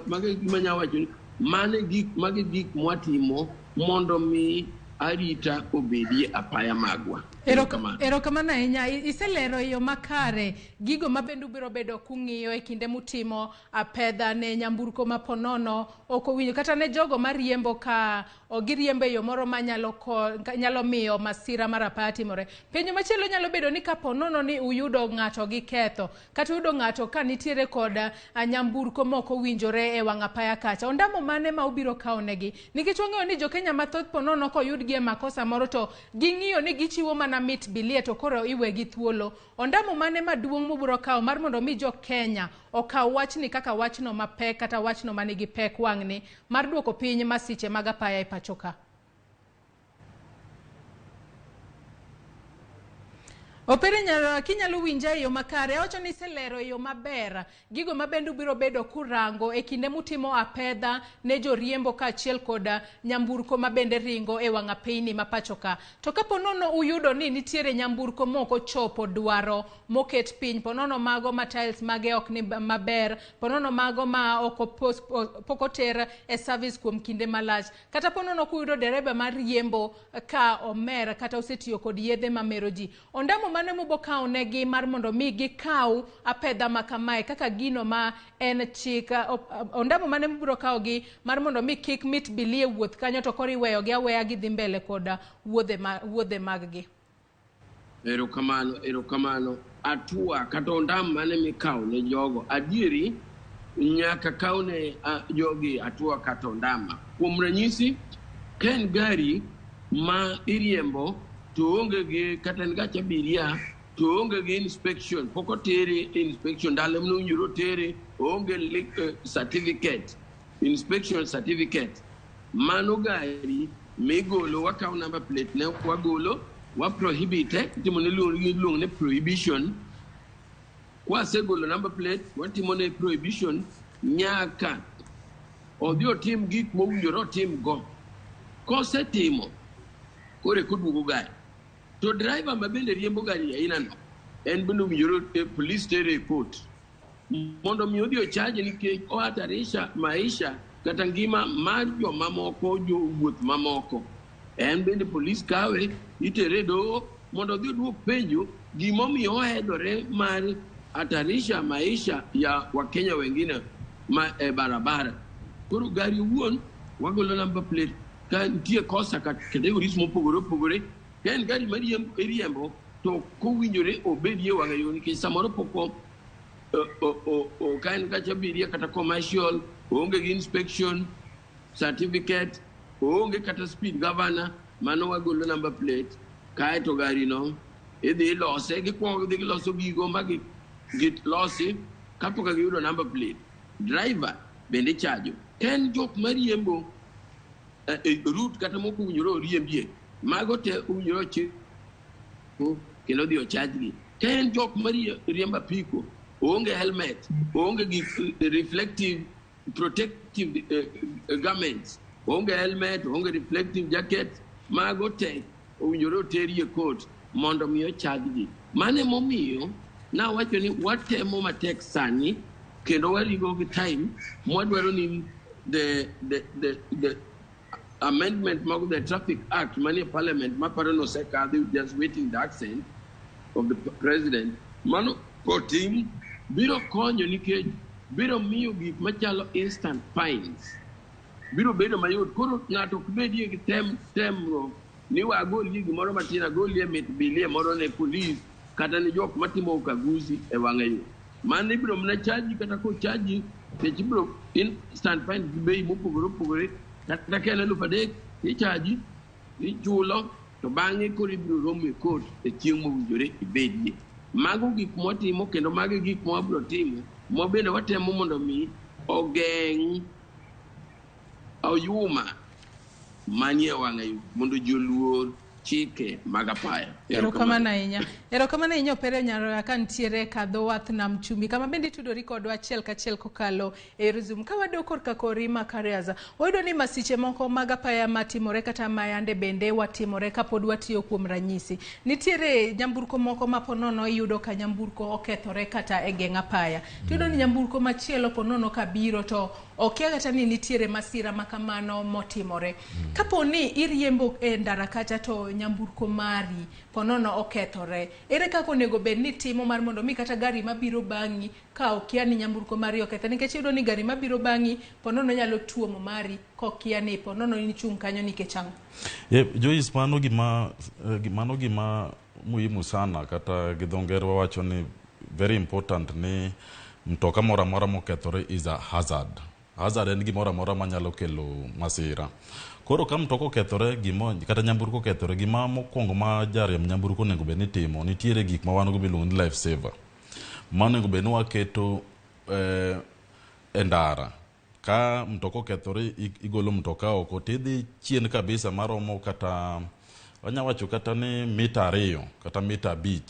mago e gima anyalo wacho ni mano e gik mago e gik mwatimo mondo mi arita obedie apaya magwa. Erokamano. Erokamano ahinya. Iselero e yo makare gigo ma bende ubiro bedo kung'iyo e kinde mutimo apedha ne nyamburko ma ponono ok owinjo kata ne jogo mariembo ka giriembo e yo moro ma nyalo miyo masira mar apaya timore. Penjo machielo nyalo bedo ni ka ponono ni uyudo ng'ato gi ketho kata uyudo ng'ato ka nitiere kod nyamburko mok owinjore e wang' apaya kacha, ondamo mane ma ubiro kawo negi? Nikech wang'eyo ni jokenya mathoth ponono koyudgi e makosa moro to ging'iyo ni gichiwo mana mit bilie to koro iwegi thuolo. Ondamo mane maduong' mubiro kawo mar mondo mi jo Kenya okaw wachni kaka wachno mapek kata wachno manigi pek wang'ni mar duoko piny masiche mag apaya e pacho ka? Opere nyalo, kinyalo winja e yo makare, awacho ni iselero e yo maber gigo ma bende ubiro bedo kurango e kinde mutimo apedha ne joriembo kaachiel kod nyamburko ma bende ringo e wang' apeyni ma pacho ka. To kapo nono uyudo ni nitiere nyamburko mok ochopo dwaro moket piny, ponono mago ma tiles mage ok ni maber, ponono mago ma ok pok oter e service kuom kinde malach, kata ponono kuyudo dereba mar riembo ka omer kata osetiyo kod yedhe mamero ji, ondamo mane mubo kawo negi mar mondo mi gikaw apedha ma kamae kaka gino ma en chik, ondamo mane mubiro kawo gi mar mondo mi kik mit bilie wuoth kanyo to koro iweyogi aweya gidhi mbele kod wuodhe mag gi? Erokamano, erokamano. Atua kata ondam mane mikawo ne jogo, adieri nyaka kaw ne jogi atua kata ondama. Kuom ranyisi, ka en gari ma iriembo to onge gi kata en gach abiria to onge gi inspection, pok otere inspection ndalo mowinjore otere, oonge certificate, inspection certificate. Mano gari migolo, wakawo number plate ne wagolo, wa prohibit, itimo ne iluongo ne prohibition. Kwasegolo number plate, watimo ne prohibition nyaka odhi otim gik mowinjore otim go. Kosetimo, koro eka oduogo gari. To driver ma bende riembo gari aina no, en bende owinjore police tere e court mondo mi odhi ochaje nikech ohatarisha maisha kata ngima mar jomamoko, jowuoth mamoko. En bende polis kawe, itere e doho mondo odhi oduok penjo gimomiyo ohedhore mar hatarisha maisha ya Wakenya wengine ma e barabara. Koro gari owuon wagolo number plate ka nitie kosa ka categories mopogore opogore. Ka en gari ma iriembo to kowinjore obedie wang'a yo, nikech samoro pok ka en gach abiria kata commercial, oonge gi inspection certificate, oonge kata speed governor, mano wagolo number plate. Kaeto gari no idhi ilose, gikwongo gidhi giloso gigo ma gilosi kapok giyudo number plate. Driver bende ichajo. Ka en jok mariembo e route kata mok owinjore oriembie, mago te owinjore ochik kendo odhi ochajgi. Ka en jok mariembo apiko, oonge helmet, oonge gik reflective protective garments, oonge helmet, oonge reflective jacket, mago te owinjore oterie court mondo mi ochajgi. Mano emomiyo nawacho ni watemo matek sani kendo warigo gi time mwadwaro ni the amendment mag the Traffic Act manie parliament maparo nosekadhi, just waiting the assent of the president. Mano kotim biro konyo, nikech biro miyo gik machalo instant fines biro bedo mayot. Koro ng'ato ok bedie gi tem temruok ni wagolie gimoro matin, agolie mit bilie moro ne polis kata ne jok matimo ukaguzi e wang'a yo. Mano ibiro mana chaji, kata kochaji nikech ibiro instant fine gi bei mopogore opogore. Kata ka en 3,000 ichaji, ichulo, to bang'e koro ibiro romo e court e chieng' mowinjore ibedie. Mago gik mwatimo kendo mago e gik mwabiro timo mwabende watemo mondo mi ogeng' oyuma manie wang'a yo mondo ji oluor chike mag apaya. Erokamano ahinya. Erokamano ahinya, Opere Nyaroya, ka nitiere ka dho wath nam chumbi kama bende itudori kodwa achiel kachiel kokalo e yor Zoom. Ka wadok korka kori Makariaza, wayudo ni masiche moko mag apaya matimore kata mayande bende watimore kapod watiyo kuom ranyisi. Nitiere nyamburko moko ma ponono iyudo ka nyamburko okethore kata e geng' apaya. Tiyudo ni nyamburko machielo ponono kabiro to okia kata ni nitiere masira makamano motimore. Kapo ni iriembo e ndara kacha to nyamburko mari ponono okethore, ere kaka onego bed ni timo mar mondo mi kata gari mabiro bang'i ka okia ni nyamburko mari okethore? Nikech iyudo ni gari mabiro bang'i ponono nyalo tuomo mari kokia ni ponono nichung' kanyo nikech ang'o? Yeah, Joyce, mano gima muhimu sana, kata gi dho ngere wawacho ni very important, ni mtoka moro amora mokethore is a hazard. Hazard en gimoro amora manyalo kelo masira. Koro ka mtoka okethore, gimo kata nyamburko okethore, gima mokwongo ma jariemb nyamburko onego bed ni timo, nitiere gik ma wan go miluongo ni life saver. Mano onego bed ni waketo e ndara. Ka mtoka okethore, igolo mtoka oko tidhi chien kabisa maromo kata wanya wacho kata ni mita 2 kata mita 5,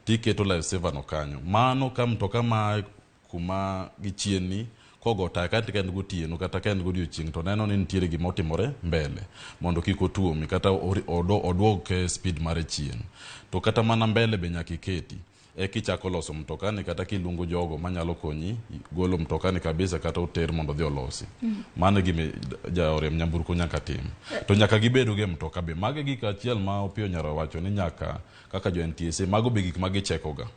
tiketo life saver no kanyo. Mano ka mtoka ma kuma gichien ni kogo taya, kata ka en gotieno kata ka en godiochieng', to neno ni nitiere gima otimore mbele mondo kik otuomi kata oduok speed mare chien. To kata mana mbele be nyaka iketi eka ichako loso mtokani, kata kiluongo jogo manyalo konyi golo mtokani kabisa kata oter mondo odhi olosi. Mano e gima jariemb nyamburko nyaka tim. To nyaka gibedo gi mtoka be. Mago e gik achiel ma Opiyo Nyar wacho ni nyaka kaka jo NTSA, mago be gik ma gicheko ga.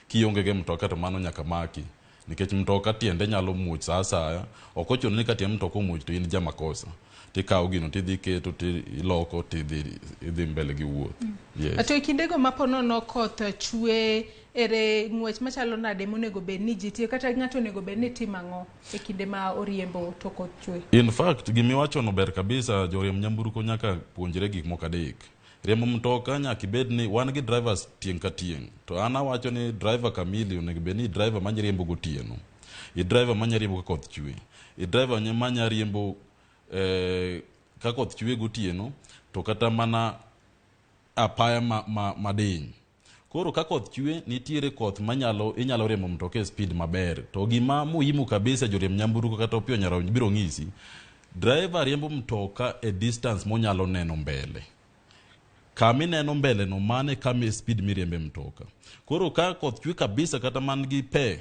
Kionge gi mtoka to mano nyaka maki. Nikech mtoka tiende nyalo muoch sa asaya. Ok ochuno ni ka tiend mtoka omuoch to in jamakosa. Tikawo gino tidhi keto, tiloko, tidhi idhi mbele gi wuoth. Yes. To e kindego ma ponono koth chwe, ere ng'wech machalo nade monego bed ni ji tiyo, kata ng'ato onego bed ni timo ang'o e kinde ma oriembo to koth chwe? In fact, gimiwachono ber kabisa. Joriemb nyamburko nyaka puonjre gik moko adek. Riembo mtoka nyaka ibed ni wan gi drivers tieng' ka tieng'. To an awacho ni driver kamili onego bed ni driver manya riembo gotieno. I driver manya riembo ka koth chwe. I driver manya riembo ka koth chwe gotieno to kata mana apaya ma madiny. Koro ka koth chwe, nitiere koth manyalo inyalo riembo mtoka e speed maber. To gima muhimu kabisa, joriemb nyamburko kata Opiyo Nyar biro ng'isi, driver riembo mtoka e distance monyalo neno mbele. Kama ineno mbele no, mano e kama e speed miriembe mtoka. Koro ka koth chwe kabisa kata man gi pe,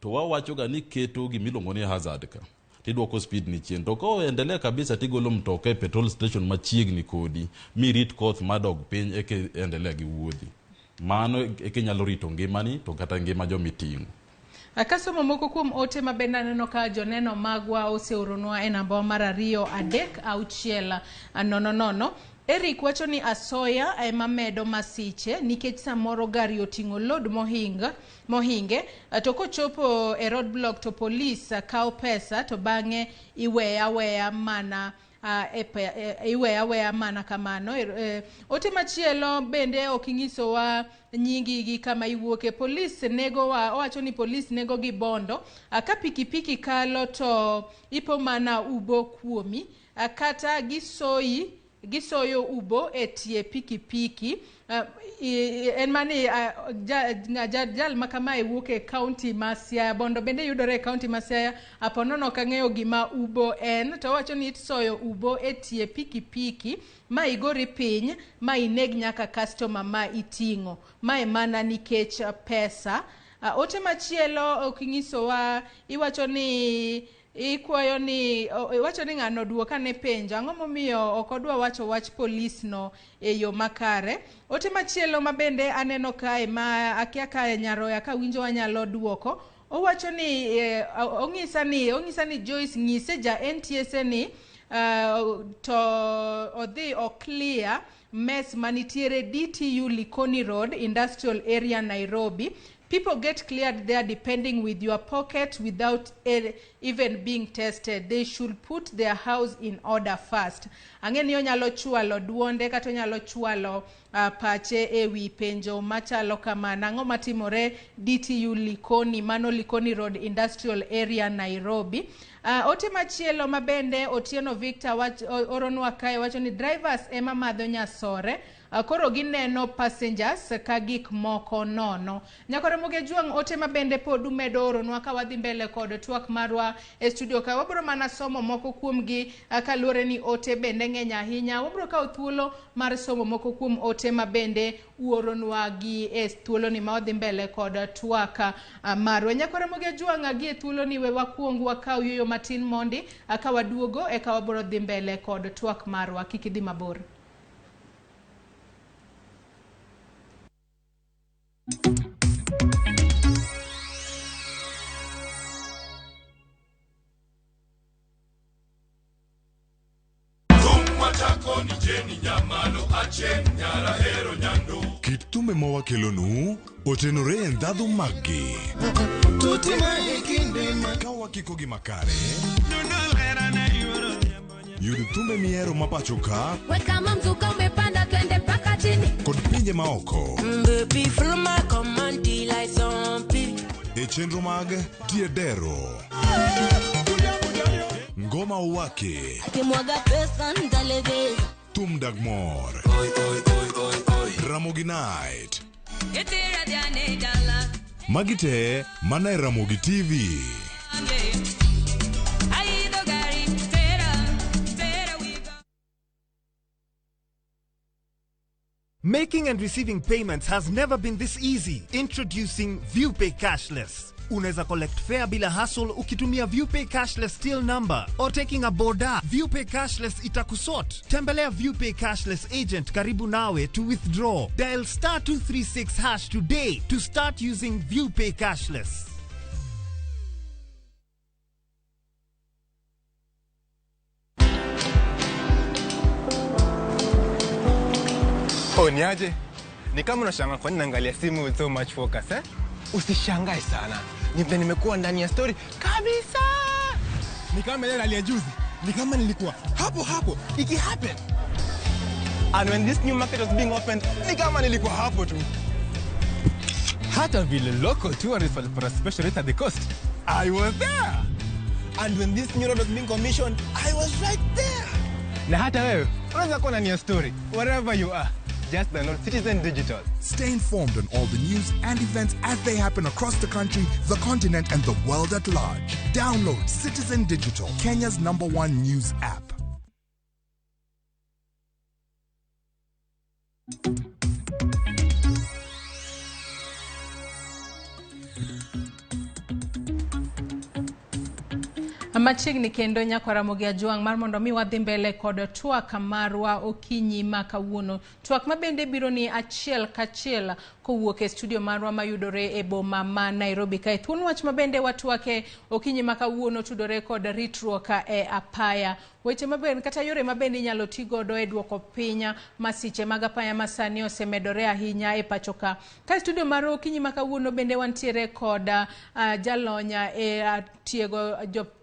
to wawacho ga ni keto gimiluongo ni hazard ka. Tidwoko speed ni chien. To koendelea kabisa tigolo mtoka e petrol station machiegni kodi mirit koth madog piny eka endelea gi wuodhi. Mano eka inyalo rito ngimani to kata ngima jomiting'o. Kasomo moko kuom ote ma bende aneno ka joneno magwa oseoronwa e namba mar 2 3 6 0 0. Eric wacho ni asoya ema medo masiche nikech samoro gari oting'o load mohinge to kochopo e roadblock to polis kawo pesa to bang'e iweya mana iweya mana kamano. Ote machielo bende ok inyisowa nyingi gi kama iwuoke. Polis nego wa, owacho ni polis nego gi bondo ka pikipiki kalo to ipo mana ubo kuomi, kata gisoyo ubo e tie pikipiki. En mani jal ma kamae wuok e kaunti ma Siaya. Bondo bende yudore e kaunti ma Siaya. Aponono ok ang'eyo gima ubo en, to owacho ni isoyo ubo e tie pikipiki ma igori piny ma ineg nyaka customer ma iting'o. Mae mana nikech pesa. Ote machielo ok inyisowa, iwacho ni ikwayo ni iwacho ni ng'ano duok ane penjo ang'o momiyo ok odwa wacho wach polis no e yo makare. Ote machielo ma bende aneno kae ma akia kae nyaroya kawinjo anyalo duoko. Owacho ni ong'isa ni Joyce ng'ise ja NTSA ni to odhi o clear mess manitiere DTU Likoni Road Industrial Area Nairobi. People get cleared there depending with your pocket without even being tested. They should put their house in order first. Ang'e ni onyalo chwalo duonde kata onyalo chwalo pache e wi penjo machalo kamano. Ang'o matimore DTU Likoni, mano Likoni Road Industrial Area Nairobi. Ote machielo mabende Otieno Victor oronwa kae wacho ni drivers ema madho nyasore. Koro gineno passengers ka gik moko nono. Nyakore Jwang' ote mabende pod umedo oronwa ka wadhi mbele kod twak marwa e studio ka. Wabro mana somo moko kuomgi kaluwore ni ote bende ng'eny ahinya. Wabro kawo thuolo mar somo moko kuom ote mabende uoronwa gi e thuoloni ma wadhi mbele kod twak marwa. Nyakore Jwang' gi e thuoloni we wakuong wakaw yueyo matin mondi ka waduogo eka wabro dhi mbele kod twak marwa. Kik idhi mabor. Kit thumbe ma wakelonu otenore e ndhadhu maggi. Ka wakikogi makare, yud thumbe mihero ma pacho ka Kama mzuka umepanda twende mpaka chini. Kod pinje maoko Baby, follow my command till I zombie. E chenro mag Tiedero, Ngoma Uwake, Akimwaga pesa nitalegeza. Thum Dag Mor, Ramogi Night. Magi te mana e Ramogi TV. Making and receiving payments has never been this easy. Introducing ViewPay Cashless. Unaweza collect fare bila hassle ukitumia ViewPay Cashless till number or taking a boda. ViewPay Cashless itakusort. Tembelea ViewPay Cashless agent karibu nawe to withdraw. Dial *236# today to start using ViewPay Cashless. Oh, niaje? Ni kama unashangaa kwa nini naangalia simu with so much focus, eh? Usishangae sana. Ni vile nimekuwa ndani ya story kabisa. Ni kama ile rally ya juzi. Ni kama nilikuwa hapo hapo iki happen. And when this new market was being opened, ni kama nilikuwa hapo tu. Hata vile local tourists walipata special rate at the coast, I was there. And when this new road was being commissioned, I was right there. Na hata wewe unaweza kuwa ndani ya story wherever you are. Just download Citizen Digital. Stay informed on all the news and events as they happen across the country, the continent, and the world at large. Download Citizen Digital, Kenya's #1 news app. Machiegni kendo nyakwar Ramogi Ajwang' mar mondo mi wadhi mbele kod twak marwa okinyi ma kawuono. Twak ma bende biro ni achiel kachiel kowuok e studio marwa mayudore e boma ma Nairobi kae. Thuon wach ma bende watwake okinyi ma kawuono tudore kod ritruok e apaya. Weche maber kata yore ma bende inyalo ti godo e duoko piny masiche mag apaya ma sani osemedore ahinya e pacho ka. Ka e studio marwa okinyi ma kawuono bende wantiere kod jalony e tiego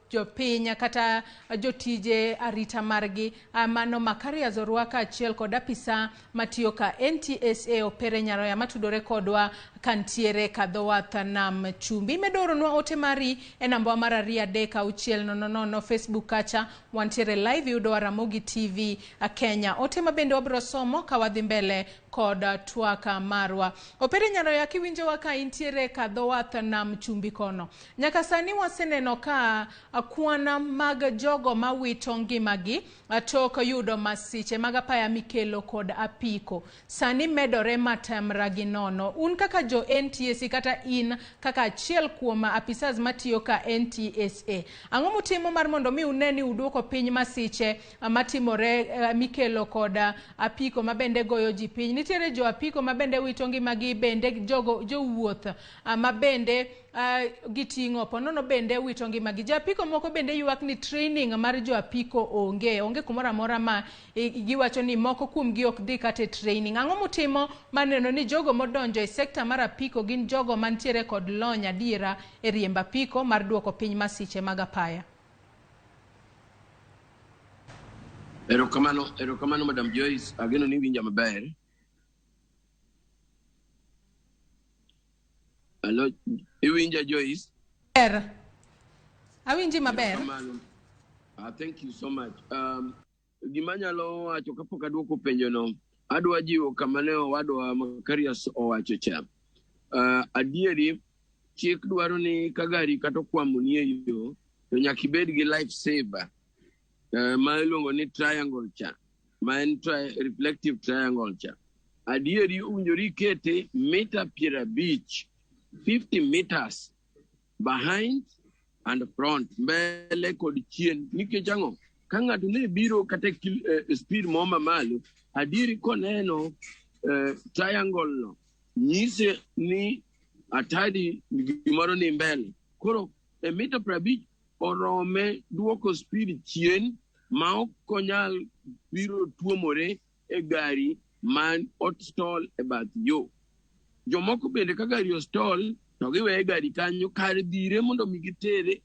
jopiny kata jotije arita margi mano Makarios Orwa achiel kod apisa matiyo ka NTSA Opere Nyaroya matudore kodwa kantiere kadho wath nam chumbi. Imedo oronwa ote mari e namba mar 2 3 6 0 0 Facebook kacha wantiere live yudo Ramogi TV Kenya. Ote mabende wabiro somo ka wadhi mbele kod twaka marwa. Opere Nyaroya, kiwinjowa ka intiere kadho wath nam chumbi kono. Nyaka sani waseneno ka kwan mag jogo mawito ngimagi tok yudo masiche mag apaya mikelo kod apiko sani medore matamra gi nono. Un kaka jo NTSA kata in kaka achiel kuom apisas matiyo ka NTSA, ang'o mutimo mar mondo mi une ni uduoko piny masiche matimore mikelo kod apiko mabende goyo ji piny? Nitiere jo apiko mabende wito ngimagi, bende jogo jowuoth mabende giting'o ponono bende wito ngimagi. Jo apiko moko bende ywak ni training mar jo apiko onge kumoro amora ma giwacho ni moko kuomgi ok dhi kata e training. Ang'o mutimo maneno ni jogo modonjo e sekta mar apiko gin jogo mantiere kod lony adiera e riembo apiko mar duoko piny masiche mag apaya? Erokamano Madam Joyce, ageno ni winja maber. Hello, iwinja Joyce? Ber. Awinji maber. Thank you so much. Gima nyalo wacho kapok aduoko penjono, adwa jiwo kama ne owadwa Makarios owacho cha. Adieri, chik dwaro ni ka gari kata okwamo ni e yo, to nyaka ibed gi life saver ma iluongo ni triangle cha, ma en reflective triangle cha. Adieri owinjore ikete mita 50, 50 meters behind and front, mbele kod chien. Nikech ang'o? Ka ng'ato ne biro kata speed moro mamalo, adieri koneno triangle no, nyise ni atadi gimoro ni mbele. Koro e mita 50 orome duoko speed chien ma ok onyal biro tuomore e gari man ostol e bath yo. Jomoko bende ka gari ostol to giweye gari kanyo kar dhire mondo mi gitere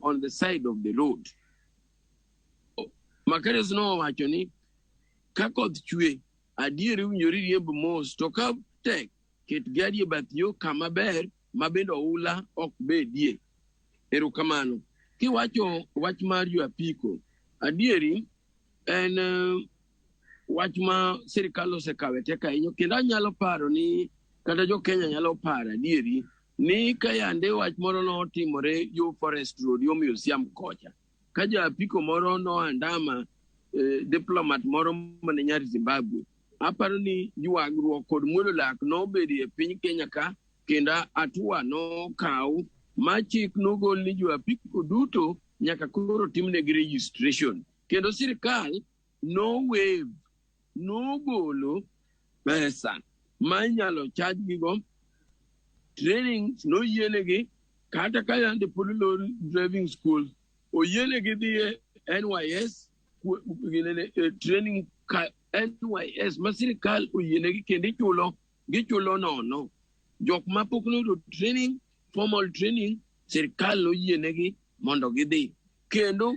on the side of the road. Makarios nowacho ni ka koth chwe, adieri owinjore riemb mos, to ka tek, ket gari e bath yo kama ber ma bende oula ok bedie. Erokamano. Kiwacho wach mar jo apiko, adieri en wach ma sirikal osekawe tek ahinya, kendo anyalo paro ni kata jo Kenya nyalo paro adieri ni ka yande wach moro notimore yo Forest Road yo Museum kocha, ka ja apiko moro noandama diplomat moro mane nyar Zimbabwe, aparo ni ywagruok kod muodo lak nobedo e piny Kenya ka, kendo hatua nokaw ma chik nogol ni jo apiko duto nyaka koro timnegi registration, kendo sirikal no waive, nogolo pesa ma inyalo charge gigo, trainings noyienegi kata ka yande pod olor driving school, oyienegi dhi e NYS training ka NYS ma sirikal oyienegi kendo gichulo nono. Jok ma pok noyudo training, formal training, sirikal noyienegi mondo gidhi. Kendo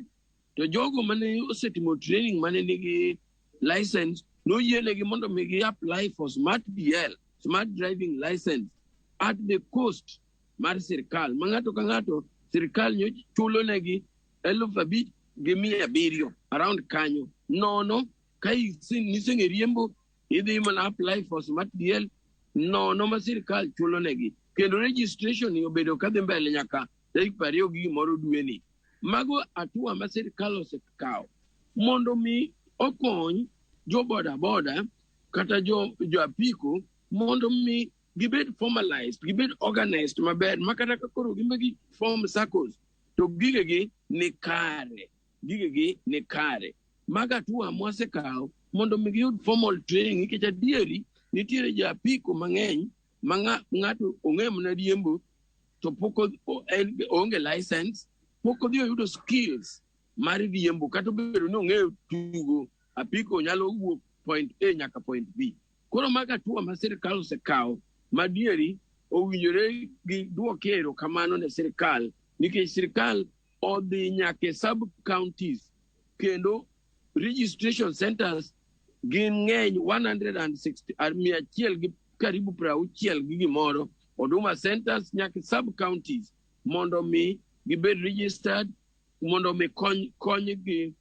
to jogo mane osetimo training mane nigi license noyienegi mondo mi gi apply for smart DL, smart driving license at the cost mar sirikal. Ma ng'ato ka ng'ato sirikal nyo chulo negi 5,700 around kanyo. Nono ka niseng'e riembo idhi mana apply for smart DL nono ma sirikal chulo negi. Kendo registration ni obedo kadhi mbele nyaka tarik 20 gi gimoro dwe ni. Mago hatua ma sirikal osekawo mondo mi okony jo boda boda kata jo apiko mondo mi gibed formalized, gibed organized maber, ma kata ka koro gimbe gi form SACCOs To gigegi ni kare, gigegi ni kare. Mago hatua mwasekawo mondo mi giyud formal training nikech adieri nitiere jo apiko mang'eny ma ng'ato ong'e mana riembo to pok oonge license, pok odhi oyudo skills mar riembo kata obedo ni ong'eyo tugo apiko nyalo wuok point A nyaka point B. Koro mago hatua ma sirikal osekawo madieri owinjore giduokie erokamano ne sirikal nikech sirikal odhi nyaka e sub counties kendo registration centers gin ng'eny 160 100 gi karibu 60 gi gimoro Huduma centers nyaka sub counties mondo mi gibed registered mondo mi konygi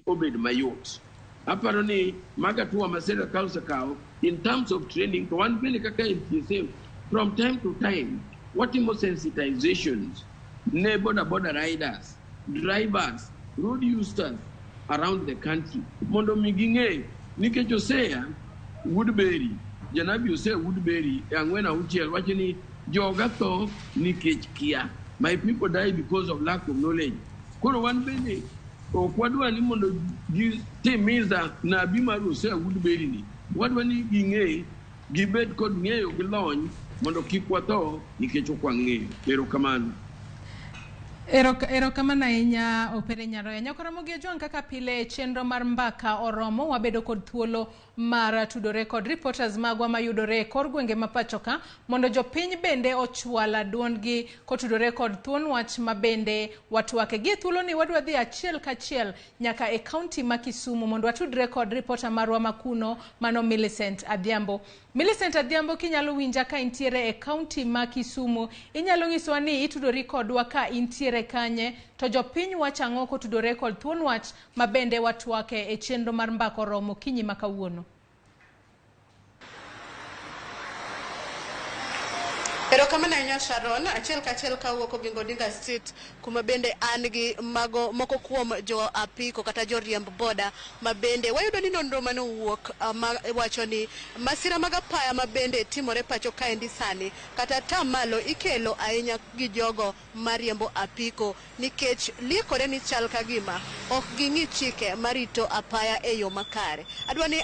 obed mayot. Aparo ni mago hatua ma sirikal osekawo in terms of training to wan bende kaka NTSA from time to time watimo sensitizations ne boda boda riders, drivers, road users around the country mondo mi ging'e nikech Hosea Woodberry, janabi Hosea Woodberry e 4:6 wacho ni joga tho nikech kia. My people die because of lack of knowledge. Koro wan bende ok wadwa ni mondo gitimiza nabi mar Hosea Woodberry ni. Wadwa ni ging'e, gibed kod ng'eyo gi lony mondo kik watho nikech ok wang'eyo. Erokamano. Erokamano ahinya Opere Nyaroya. Nyakoromogi Ojwang' kaka pile chenro mar mbaka oromo, wabedo kod thuolo mar tudore kod reporters magwa mayudore e kor gwenge ma pacho ka mondo jopiny bende ochwal duondgi kotudore kod thuon wach ma bende watwake. Gi thuolo ni wadwa dhi achiel kachiel nyaka e kaunti ma Kisumu mondo watudre kod reporter marwa makuno mano Millicent Adhiambo. Millicent Adhiambo, kinyalo winja ka intiere e kaunti ma Kisumu, inyalo nyisowa ni itudori kodwa ka intiere kanye, to jopiny wacho ang'o kotudore kod thuon wach ma bende watwake e chenro mar mbaka oromo kinyi ma kawuono. Erokamano ahinya Sharon, achiel kachiel kawuok Oginga Odinga Street kuma bende an gi mago moko kuom jo apiko kata joriemb boda ma bende wayudo ni nonro mane owuok ma wacho ni masira mag apaya ma bende timore pacho kaendi sani kata tamalo ikelo ahinya gi jogo mariembo apiko nikech liekore ni chal ka gima ok ging'i chike marito apaya e yo makare. Adwa ni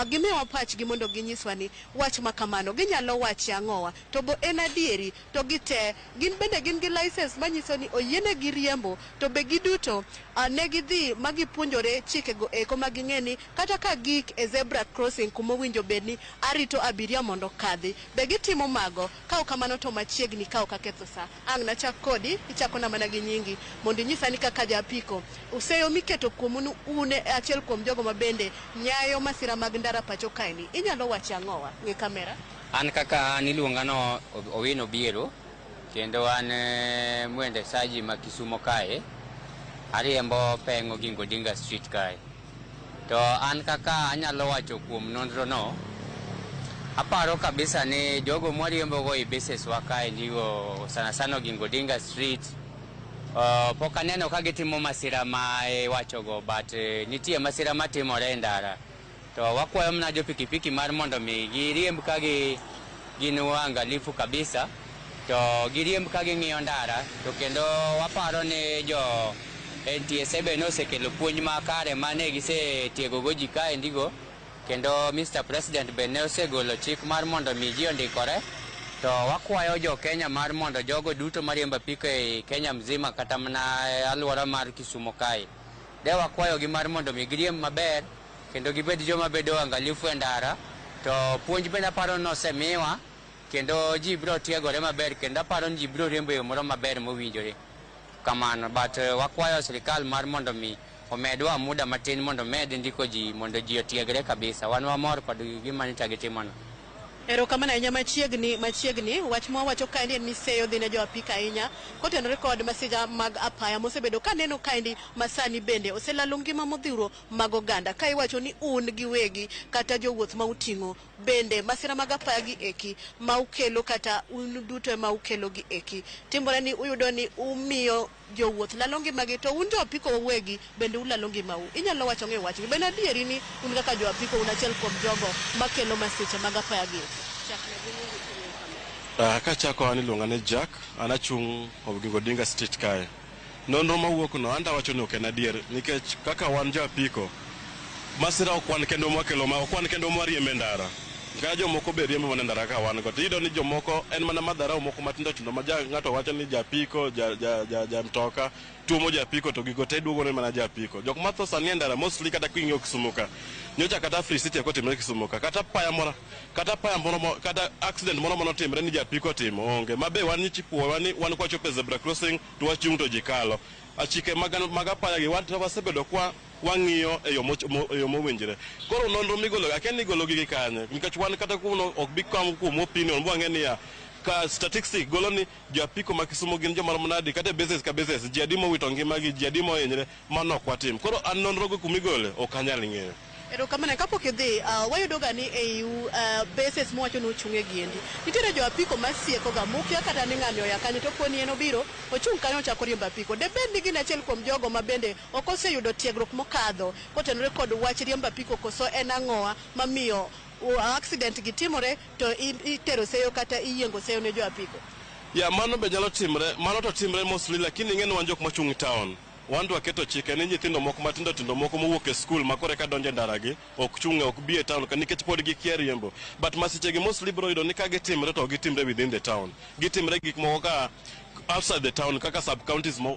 gimiwa pachgi mondo ginyiswa ni wach ma kamano ginyalo wache ang'owa to bo en adieri to gite gin bende gin gi license manyiso ni oyienegi riembo to be giduto ne gidhi ma gipuonjore chikego eko ma ging'e ni kata ka gik e zebra crossing kuma owinjo bed ni arito abiria mondo kadhi be gitimo mago ka ok kamano to machiegni ka ok aketho sa. Ang' nachak kodi ichakona mana gi nyingi mondo inyisa ni kaka ja apiko useyo miketo kuomu un achiel kuom jogo ma bende nyayo masira mag ndara pacho kaeni inyalo wacho ang'owa ng'i kamera. An kaka an iluonga no Owino Biero kendo an mwendeshaji ma Kisumo kae, ariembo peng' Oginga Odinga Street kae. To an kaka anyalo wacho kuom nonro no, aparo kabisa ni jogo mwariembo go e bases wa kae ndigo sana sana Oginga Odinga Street, pok aneno ka gitimo masira ma iwachogo, but nitie masira matimore e ndara. To wakwayo mana jo pikipiki mar mondo mi giriemb ka gin waangalifu kabisa, to giriemb ka ging'iyo ndara. To kendo waparo ni jo NTSA be nosekelo puonj makare mane gisetiegogo ji kae ndigo, kendo Mr. President be ne osegolo chik mar mondo mi ji ondikore. To wakwayo jo Kenya mar mondo jogo duto mariembo apiko e Kenya mzima kata mana alwora mar Kisumo kae, de wakwayogi mar mondo mi giriemb maber kendo gibed joma bedo waangalifu e ndara. To puonj bende aparo ni osemiwa kendo ji biro tiegore maber, kendo aparo ni ji biro riembo e yo moro maber mowinjore kamano. But wakwayo sirikal mar mondo mi omedwa muda matin mondo med ndiko ji mondo ji otiegre kabisa. Wan wamor kod gima nyocha gitimono. Erokamano ahinya. Machiegni machiegni wach mwawacho kaendi en ni seyo dhi ne jo apiko ahinya kotenore kod masira mag apaya mosebedo kaneno kaendi masani bende oselalo ngima modhuro mag oganda ka iwacho ni un giwegi kata jowuoth ma uting'o bende masira mag apaya gi eki ma ukelo kata un duto ema ukelo gi eki timore ni uyudo ni umiyo jowuoth lalo ngimagi to un jo apiko uwegi bende ulalo ngimau. Inyalo wacho ng'e wachni bende adieri ni un kaka jo apiko un achiel kuom jogo makelo masiche mag apaya gi eki? Chakna gi nyingi king'iyo kamera. Kachako an iluonga ni Jack, an achung' Oginga Odinga Street kae. Nonro mawuok no anta wacho ni ok en adier nikech kaka wan jo apiko, masira ok wan kendo mwakelo ma ok wan kendo mwariembe ndara. Kata jomoko be riembo mana e ndara ka wan go. To iyudo ni jomoko en mana madharau moko matindo tindo ma ng'ato wacho ni japiko, ja mtoka tuomo japiko to gigo te duogo ne mana japiko. Jok matho sani e ndara mostly kata king'iyo Kisumu ka. Nyocha kata Free City ok otimore Kisumu ka. Kata paya moro, kata paya moro, kata accident moro manotimre ni japiko otimo onge. Ma be wan nyichipuowa ni wan kwachopo e zebra crossing to wachung' to ji kalo. Achike mag apaya gi wan to wasebedo kwa wang'iyo e yo mowinjore. Koro nonro migolo, akia ni igolo gi gi kanye, nikech wan kata kuno ok bi kaw kuom opinion mwang'e niya, ka statistic golo ni jo apiko ma Kisumu gin joma rom nadi, kata e basis ka basis, ji adi mowito ngimagi, ji adi mohinyre, mano ok watim. Koro an nonro go kumigole ok anyal ng'eyo. Erokamano. Kapok idhi, wayudo ga ni ei bases mwacho ni uchung'e giendi. Nitiere jo apiko masieko ga mukia kata ni ng'ani oya kanyo to poni en obiro ochung' kanyo ochako riembo apiko. Debed ni gin achiel kuom jogo ma bende ok oseyudo tiegruok mokadho kotenore kod wach riembo apiko, koso en ang'owa mamiyo accident gi timore to itero seyo kata iyiengo seyo ne jo apiko? Ya, mano be nyalo timre, mano to timre mostly, lakini ing'e ni wan jok machung' town. Wan to waketo chike ni nyithindo moko matindo tindo moko mowuok e skul ma koro eka donjo e ndara gi ok chung' ok bi e town ka nikech pod gikia riembo. But masiche gi mostly biro yudo ni ka gitimre to gitimre within the town. Gitimre gik moko ka outside the town kaka sub counties mo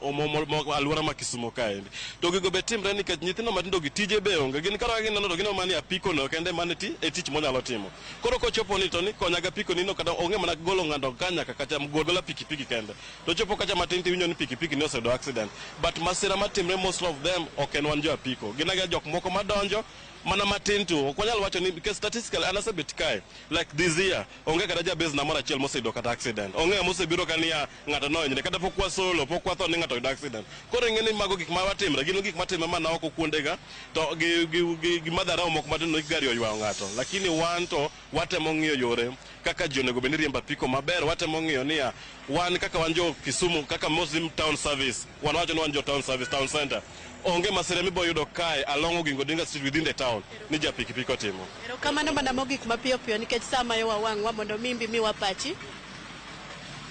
alwora ma Kisumu kaendi. To gigo be timre nikech nyithindo matindo gi tije be onge. Gin koro gineno to gineno mana ni apiko no kende mane ti e tich monyalo timo. Koro kochopo ni to ni konya ga apiko ni no kata onge mana golo ng'ato ka nyaka kata gola pikipiki kende. To chopo kacha matin tiwinjo ni pikipiki ni oseyudo accident. But masira matimre most of them ok en wan jo apiko. Gin aga jok moko madonjo mana matin to ok wanyal wacho ni because statistically an asebet kae like this year onge kata ja base na moro achiel moseyudo kata accident. Onge mosebiro ka niya ng'ato nohinyre kata pok wasolo pok watho ni ng'ato oyudo accident. Koro ing'e ni mago gik ma watimre gin gik matimre mana oko kuondega to gi madharau moko matindo ni gari oywayo ng'ato. Lakini wan to watemo ng'iyo yore kaka ji onego bed ni riembo apiko maber. Watemo ng'iyo niya wan kaka wan jo Kisumu kaka Muslim Town Service, wan wacho ni wan jo town service, town center. Onge masira mibo yudo kae along Oginga Odinga Street within the town ni ja pikipiki otimo. Erokamano mana mogik mapiyo piyo nikech sa mayo wawang'wa mondo mimbi miwa pachi.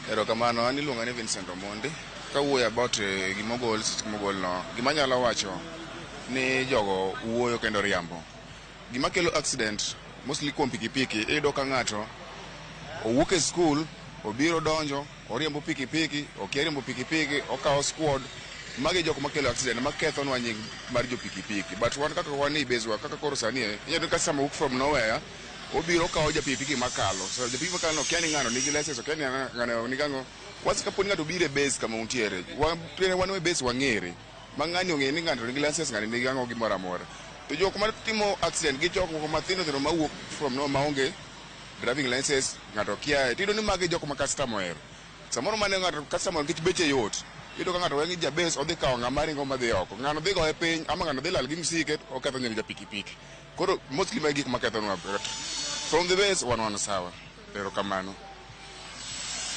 Erokamano, an iluonga ni Vincent Omondi. Kawuoyo about gimogol, seche mogol no, gima anyalo wacho ni jogo wuoyo kendo riambo. Gima kelo accident mostly kuom pikipiki, iyudo ka ng'ato owuok e skul, obiro donjo, oriembo pikipiki, okia riembo pikipiki, okawo squad. Magi jok makelo accident, makethonwa nying mar jo pikipiki. But wan kaka wan e base wa, kaka koro sani e, inyalo yudo ka sama wuok from nowhere, obiro okawo ja pikipiki makalo. So ja pikipiki makalo no okia ni ng'ano nigi license, okia ni ng'ano nigi ang'o. Wach kapo ni ng'ato obiro e base kama untiere, wan e base wang'ere. Ma ng'ani ong'e ni ng'ato nigi license, ng'ani nigi ang'o gimoro amora. To jok matimo accident gi jok moko mathindo thindo mawuok from nowhere maonge driving license, ng'ato kia. Tiyudo ni magi jok ma customer ohero. Samoro mane ng'ato customer nikech beche yot. Iyudo ka ng'ato weng'i ja base odhi kawo ng'ama ringo madhi oko. Ng'ano dhi goye piny ama ng'ano dhi lal gi msike oketho nying ja pikipiki. Koro mostly magi gik makethonwa. From the base wan sawa. Erokamano.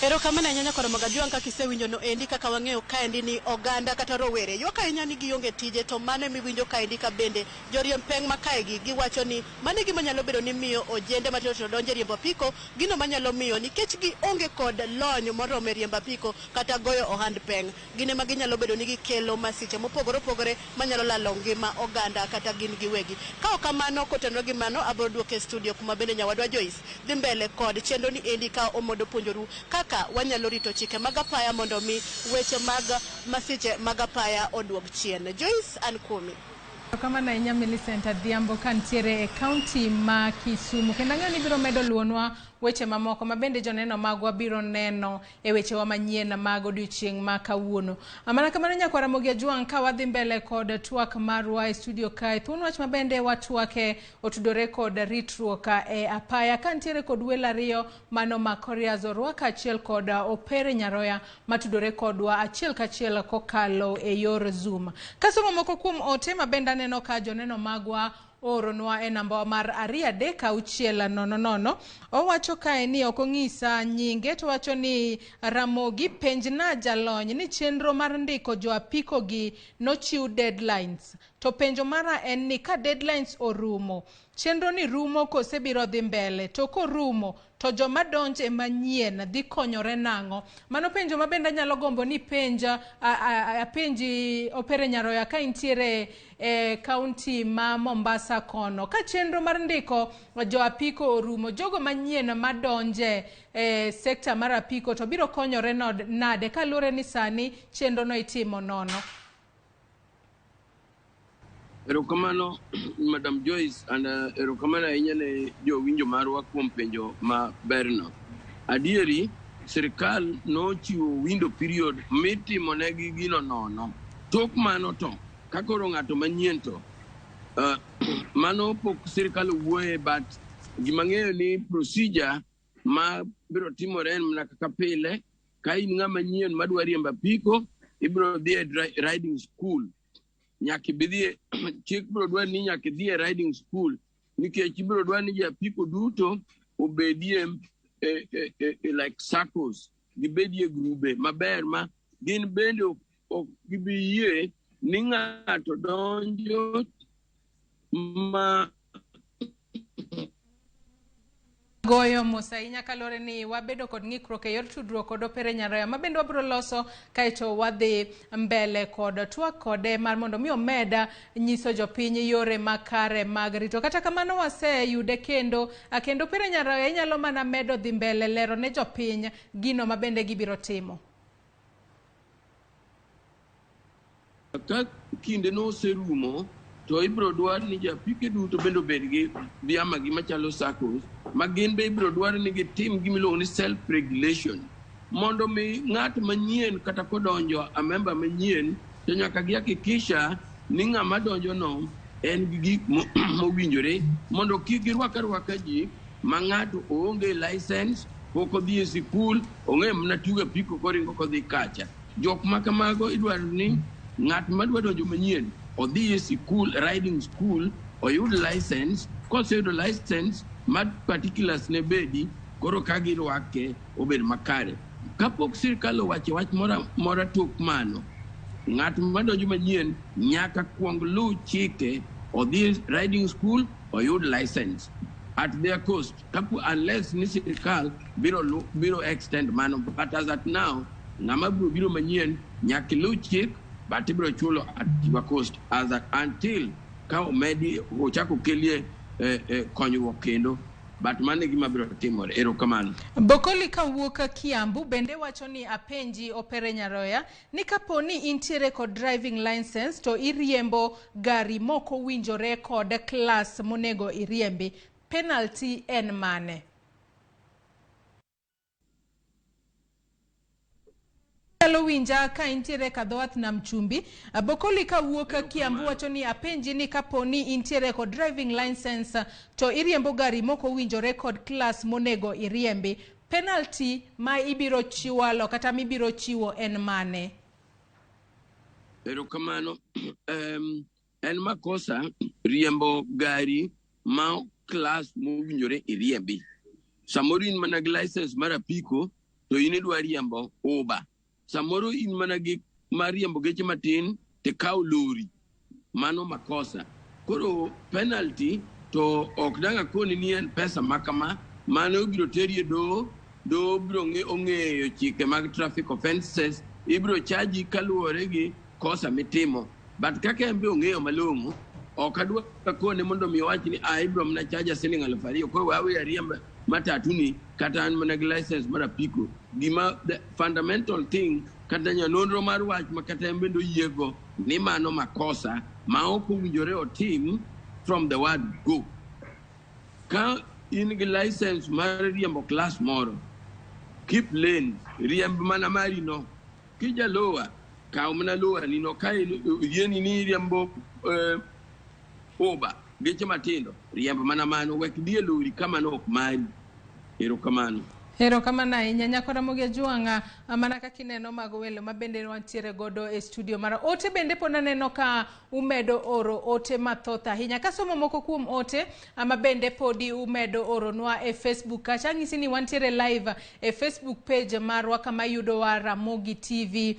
Erokamano ahinya nyakoro Magajuang' kaka isewinjo no endi kaka wang'eyo kaendi ni oganda kata rowere ywak ahinya ni gionge tije to mano emiwinjo kaendi ka bende joriemb peng' ma kaegi giwacho ni mano e gima nyalo bedo ni miyo ojende matindo tindo donjo e riembo apiko, gino manyalo miyo nikech gionge kod lony moromo e riembo apiko kata goyo ohand peng', gin ema ginyalo bedo ni gikelo masiche mopogore opogore manyalo lalo ngima oganda kata gin giwegi. Ka ok kamano, kotenore gi mano, abiro duoke e studio kuma bende nyawadwa Joyce dhi mbele kod chenro ni endi ka omodo puonjoru kaka wanyalo rito chike mag apaya mondo mi weche mag masiche mag apaya oduog chien. Joyce, an kuomi. Erokamano ahinya Millicent Adhiambo kantiere e kaunti ma Kisumu. Kendo ang'eyo ni ibiro medo luonwa weche mamoko ma bende joneno magwa biro neno e wechewa manyien mag odiochieng' ma kawuono. Mana kamano nyakwar Ramogi Ajwang' ka wadhi mbele kod twak marwa e studio kae, thuon wach ma bende watwake otudore kod ritruok e apaya kantiere kod welo ariyo mano ma Korea Orwa kaachiel kod Opere Nyaroya matudore kodwa achiel kachiel kokalo e yor Zoom. Kasomo moko kuom ote ma bende aneno ka joneno magwa ooronwa e namba mar 2 3 6 0 0. Owacho kae ni ok ong'isa nyinge to wacho ni Ramogi penjna jalony ni chenro mar ndiko jo apiko gi nochiw deadlines. To penjo mara en ni ka deadlines orumo, chenro ni rumo kose biro dhi mbele? To korumo, to joma donje manyien dhi konyore nang'o? Mano penjo ma bende anyalo gombo ni penja apenji Opere Nyaroya ka intiere e kaunti ma Mombasa kono. Ka chenro mar ndiko jo apiko orumo, jogo manyien madonje e sekta mar apiko to biro konyore nade kaluwore ni sani chenro no itimo nono? Erokamano Madam Joyce, and erokamano ahinya ne jowinjo marwa kuom penjo maberno. Adieri, sirikal nochiwo window period mitimo negi gino nono. Tok mano to, ka koro ng'ato manyien to, mano pok sirikal owuoye, but gima ng'eyo ni procedure ma biro timore en mana kaka pile. Ka in ng'ama nyien madwa riembo apiko, ibiro dhi e riding school. Nyaka ibidhi, chik biro dwaro ni nyaka idhi e riding school, nikech ibiro dwaro ni japiko duto obedie like SACCOs, gibedie grube maber ma gin bende ok gibi yie ni ng'ato donjo ma goyo mos ahinya kaluwore ni wabedo kod ng'ikruok e yor tudruok kod Opere Nyaroya ma bende wabiro loso kaeto wadhi mbele kod twak kode mar mondo mi omeda nyiso jopiny yore makare mag rito. Kata kamano waseyude kendo kendo Opere Nyaroya inyalo mana medo dhi mbele lero ne jopiny gino ma bende gibiro timo. Ka kinde no oserumo to ibiro dwar ni japike duto bende obed gi vyama gi machalo SACCOs, ma gin be ibiro dwar ni gitim gima iluongo ni self regulation, mondo mi ng'at manyien kata kodonjo a member manyien to nyaka gihakikisha ni ng'ama donjo no en gi gik mowinjore, mondo kik girwak arwaka ji ma ng'ato oonge license, pok odhi e sikul, ong'e mana tugo apiko koringo kodhi kacha. Jok ma kamago idwaro ni ng'at madwa donjo manyien odhi e sikul, riding school, oyud license. Koseyudo license ma particulars ne bedi, koro ka girwake obed makare. Kapok sirikal owacho wach moro amora tok mano, ng'at madonjo manyien nyaka kuong luw chike, odhi riding school, oyud license at their cost. Kapo unless ni sirikal biro extend mano, but as at now ng'ama biro biro manyien nyaka iluw chik, but ibiro chulo at your cost as at until ka omedi ochak okelie konyruok kendo, but mano e gima biro timore. Erokamano. Bokoli kawuok Kiambu bende wacho ni apenji Opere Nyaroya ni kapo ni intiere kod driving license to iriembo gari mok owinjore kod klas monego iriembi, penalty en mane? Nyalo winja ka intiere Kadhowath Nam Chumbi. Bokoli kawuok Kiambu wacho ni apenji ni kapo ni intiere kod driving license to iriembo gari mok owinjore kod klas monego iriembi, penalty ma ibiro chiwalo kata mibiro chiwo en mane? Erokamano. En makosa riembo gari ma klas mowinjore iriembi. Samoro in mana gi license mar apiko to in idwa riembo Uber. Samoro in mana gi mar riembo geche matin tikaw lori. Mano makosa. Koro penalty to ok dang' akoni ni en pesa makama, mano ibiro teri e doho, doho biro ong'eyo chike mag traffic offences, ibiro chaji kaluwore gi kosa mitimo. But kaka en be ong'eyo malong'o, ok adwa kone mondo mi owach ni ibiro mana chaja siling 2,000, koro we awe ariemb matatu ni kata an mana gi license mar apiko. Gima the fundamental thing kata nyanonro mar wach ma kata en bende oyiego ni mano makosa ma ok owinjore otim from the word go. Ka in gi license mar riembo class moro, keep lane, riemb mana mari no. Kijalowa, kaw mana lowa ni no. Ka yieni ni riembo Uber, geche matindo, riemb mana mano, wek dhi e lori ka mano ok mari. Erokamano. Erokamano ahinya Nyakora Ramogi Ajwang'a, mana kaka ineno mago welo ma bende wantiere godo e studio mara. Ote bende pod aneno ka umedo oro ote mathoth ahinya. Kasomo moko kuom ote ma bende podi umedo oronwa e Facebook kacha, anyisi ni wantiere live e Facebook page marwa kama yudowa Ramogi TV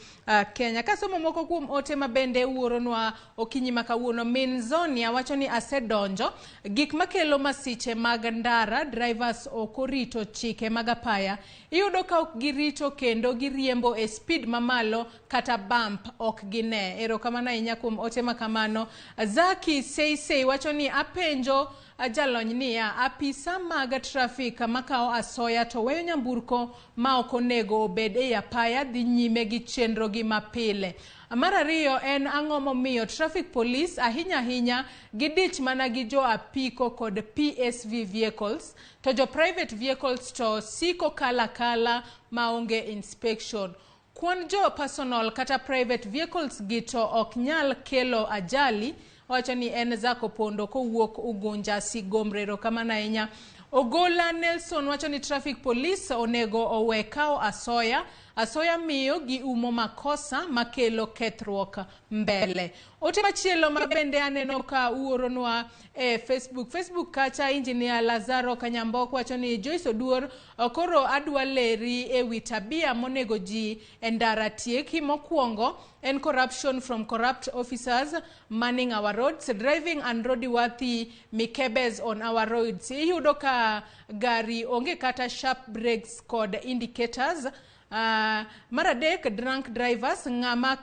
Kenya. Kasomo moko kuom ote ma bende uoronwa okinyi ma kawuono, Min Zonia wacho ni asedonjo gik makelo masiche mag ndara, drivers ok orito chike mag apaya. Iyudo ka ok girito kendo giriembo e speed mamalo kata bump ok gine. Erokamano ahinya kuom ote ma kamano. Zaki Seisei wacho ni apenjo jalony niya, apisa mag trafik makawo asoya to weyo nyamburko ma ok onego obed e apaya dhi nyime gi chenro gi mapile. Mar ariyo en ang'o momiyo traffic police ahinya ahinya gidich mana gi jo apiko kod PSV vehicles to jo private vehicles to siko kala kala maonge inspection. Kwan jo personal kata private vehicles gi to ok nyal kelo ajali. Owacho ni en Zako Pondo kowuok Ugunja Sigomre. Erokamano ahinya. Ogola Nelson wacho ni traffic police onego owe kawo asoya. Asoya miyo giumo makosa makelo kethruok mbele. Ote machielo ma bende aneno ka uoronwa e Facebook. Facebook kacha Engineer Lazaro Kanyambok wacho ni Joyce Oduor, koro adwa leri ewi tabia monego ji e ndara tieki. Mokwongo en corruption from corrupt officers manning our roads, driving unroadworthy mikebes on our roads. Iyudo ka gari onge kata sharp brakes kod indicators. Mar adek, drunk drivers, ng'ama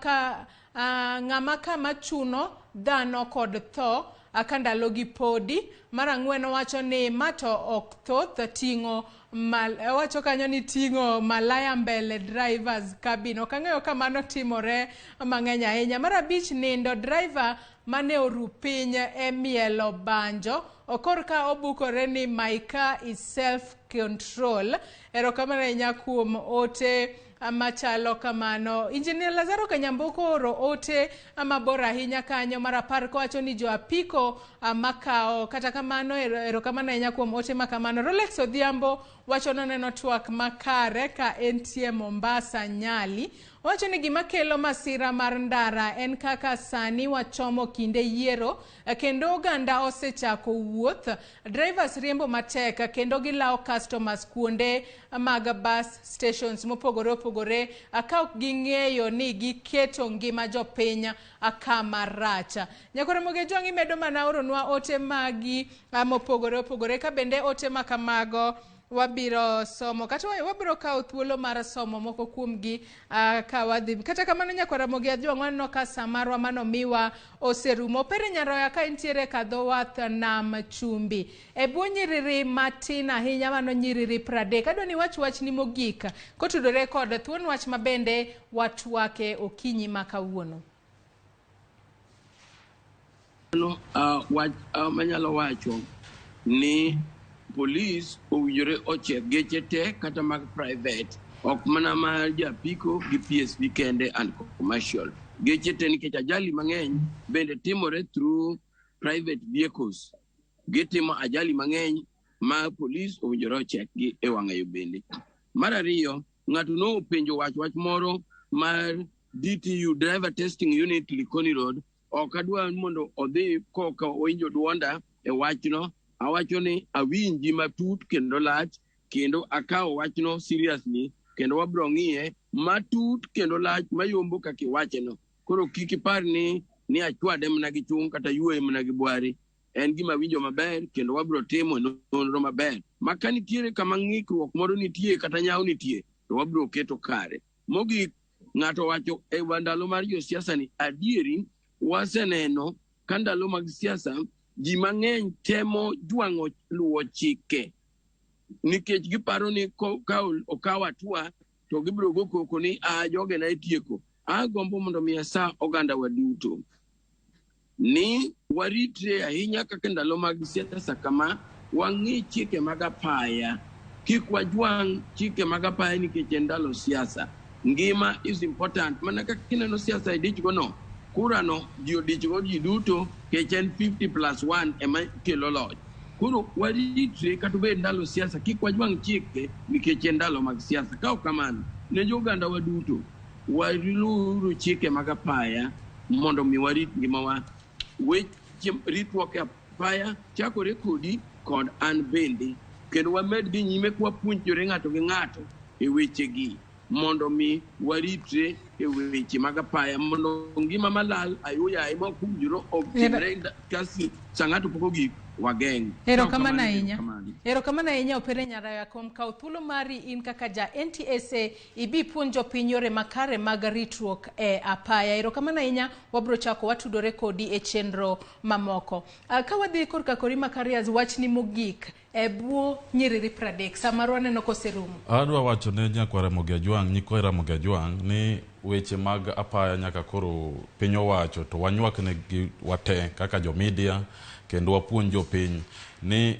kama chuno dhano kod tho ka ndalogi podi. Mar ang'wen owacho ni ma to ok thoth ting'o mal, owacho kanyo ni ting'o malaya mbele drivers cabin. Ok ang'eyo ka mano timore mang'eny ahinya. Mar abich, nindo driver mane oru piny e mielo banjo korka obukore ni my car is self control. Erokamano ahinya kuom ote machalo kamano. Engineer Lazaro Kanyamboko oro ote mabor ahinya kanyo mar 10 kowacho ni jo apiko makawo kata kamano. Erokamano ahinya kuom ote makamano. Rolex Odhiambo wacho noneno twak makare ka entie Mombasa Nyali. Owacho ni gima kelo masira mar ndara en kaka sani wachomo kinde yiero kendo oganda osechako wuoth. Drivers riembo matek kendo gilawo customers kuonde mag bus stations mopogore opogore ka ok ging'eyo ni giketo ngima jopiny kama rach. Nyakoro Ramogi Ajwang', imedo mana oronwa ote magi mopogore opogore ka bende ote makamago wabiro somo kata wabiro kawo thuolo mar somo moko kuomgi ka wadhi. Kata kamano, Nyakwa Ramogi Ajwang', waneno ka sa marwa manomiwa oserumo. Pere Nyaroya ka intiere kadho wath nam chumbi e bwo nyiriri matin ahinya, mano nyiriri 30, adwa ni wach wachni mogik kotudore kod thuon wach mabende watwake okinyi ma kawuono. Wach manyalo wacho ni polis owinjore ocheck geche te kata mag private, ok mana mar japiko gi PSV kende and commercial geche te, nikech ajali mang'eny bende timore through private vehicles. Gitimo ajali mang'eny ma polis owinjore ocheck gi e wang'ayo bende. Mar ariyo, ng'ato nopenjo wach moro mar DTU, Driver Testing Unit, Likoni Road. Ok adwa mondo odhi koka owinjo duonda e wachno. Awacho ni awinji matut kendo lach kendo akawo wachno seriously kendo wabro ng'iye matut kendo lach mayombo kaka iwacheno. Koro kik ipar ni achwade mana gi chung' kata yuoye mana gi bwari. En gima winjo maber kendo wabro timo nonro maber ma ka nitiere kama ng'ikruok moro nitie kata nyawo nitie to wabro keto kare. Mogik, ng'ato wacho e ndalo mar josiasa ni adieri waseneno ka ndalo mag siasa ji mang'eny temo jwang'o luwo chike nikech giparo ni ka okaw hatua to gibiro go koko ni a jogena itieko. Agombo mondo mi asa oganda wa duto ni waritre ahinya kaka ndalo mag siasa kama wang'i chike mag apaya, kik wajwang' chike mag apaya nikech en ndalo siasa. Ngima is important. Mana kaka kineno siasa idichgo no kura no ji odichgo ji duto kech en 50 plus 1 ema kelo loch. Koro waritre kata obed ndalo siasa, kik wajwang' chike nikech en ndalo mag siasa. Ka ok kamano, ne jo oganda wa duto, waluwuru chike mag apaya mondo mi warit ngimawa. Weche ritruok e apaya chakore kodi kod an bende. Kendo wamed dhi nyime kwapuonjore ng'ato gi ng'ato e wechegi mondo mi waritre e weche mag apaya mondo ngima malal ayuyaye ma ok owinjore otimre kasi sa ng'ato pok ogik wageng'. Erokamano ahinya. Erokamano ahinya Opere Nyaraya kuom kawo thuolo mari in kaka ja NTSA ibi puonj jopiny yore makare mag ritruok e apaya. Erokamano ahinya, wabro chako watudore kodi e chenro mamoko. Ka wadhi korka kori Makarias, wachni mogik e bwo nyiriri 30 samoro aneno koserumo. Adwa wacho ne nyakwar Ramogi Ajwang', nyikwa Ramogi Ajwang' ni weche mag apaya nyaka koro piny owacho to wanywak negi wate kaka jo media kendo wapuonj jopiny ni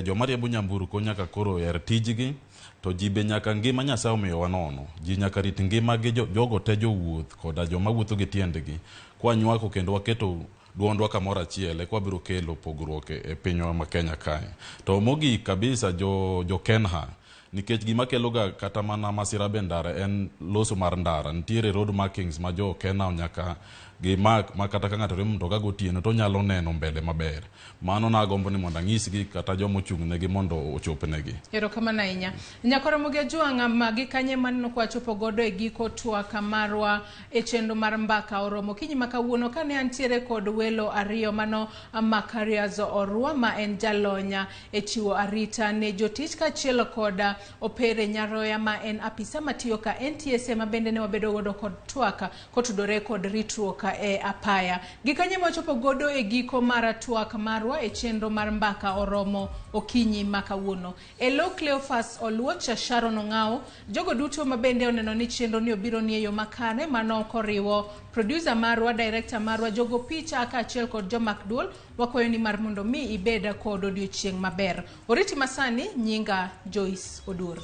joma riembo nyamburko nyaka koro her tijgi to ji be nyaka ngima Nyasaye omiyowa nono. Ji nyaka rit ngima gi jogo te jowuoth koda joma wuotho gi tiendgi. Kwanywako kendo waketo duondwa kamoro achiel eka wabiro kelo pogruok e pinywa ma Kenya kae. To mogik kabisa jo Kenha nikech gima kelo ga kata mana masira be ndara en loso mar ndara. Nitiere road markings ma jo Kenha nyaka gimak ma kata ka ng'ato riembo mtoka gotieno to onyalo neno mbele maber. Mano nagombo ni mondo anyisgi kata joma ochung' negi mondo ochopnegi. Erokamano ahinya. Nyakor Ramogi Ajwang' magi kanye maneno kwachopo godo e giko twak marwa e chenro mar mbaka oromo okinyi ma kawuono kane antiere kod welo ariyo mano Makarias Orwa ma en jalonya e chiwo arita ne jotich kaachiel kod Opere Nyaroya ma en apisa matiyo ka NTSA ma bende ne wabedo godo kod twak kotudore kod ritruok e apaya. Gikanye mwachopo godo e giko mar twak marwa e chenro mar mbaka oromo okinyi ma kawuono. Elo Cleophas Oluoch, Sharon Ong'ao, jogo duto ma bende oneno ni chenro ni obiro ni e yo makare mano koriwo producer marwa, director marwa, jogo picha kaachiel kod jomak duol, wakwayo ni mar mondo mi ibed kod odiochieng' maber. Oriti masani, nyinga Joyce Odur.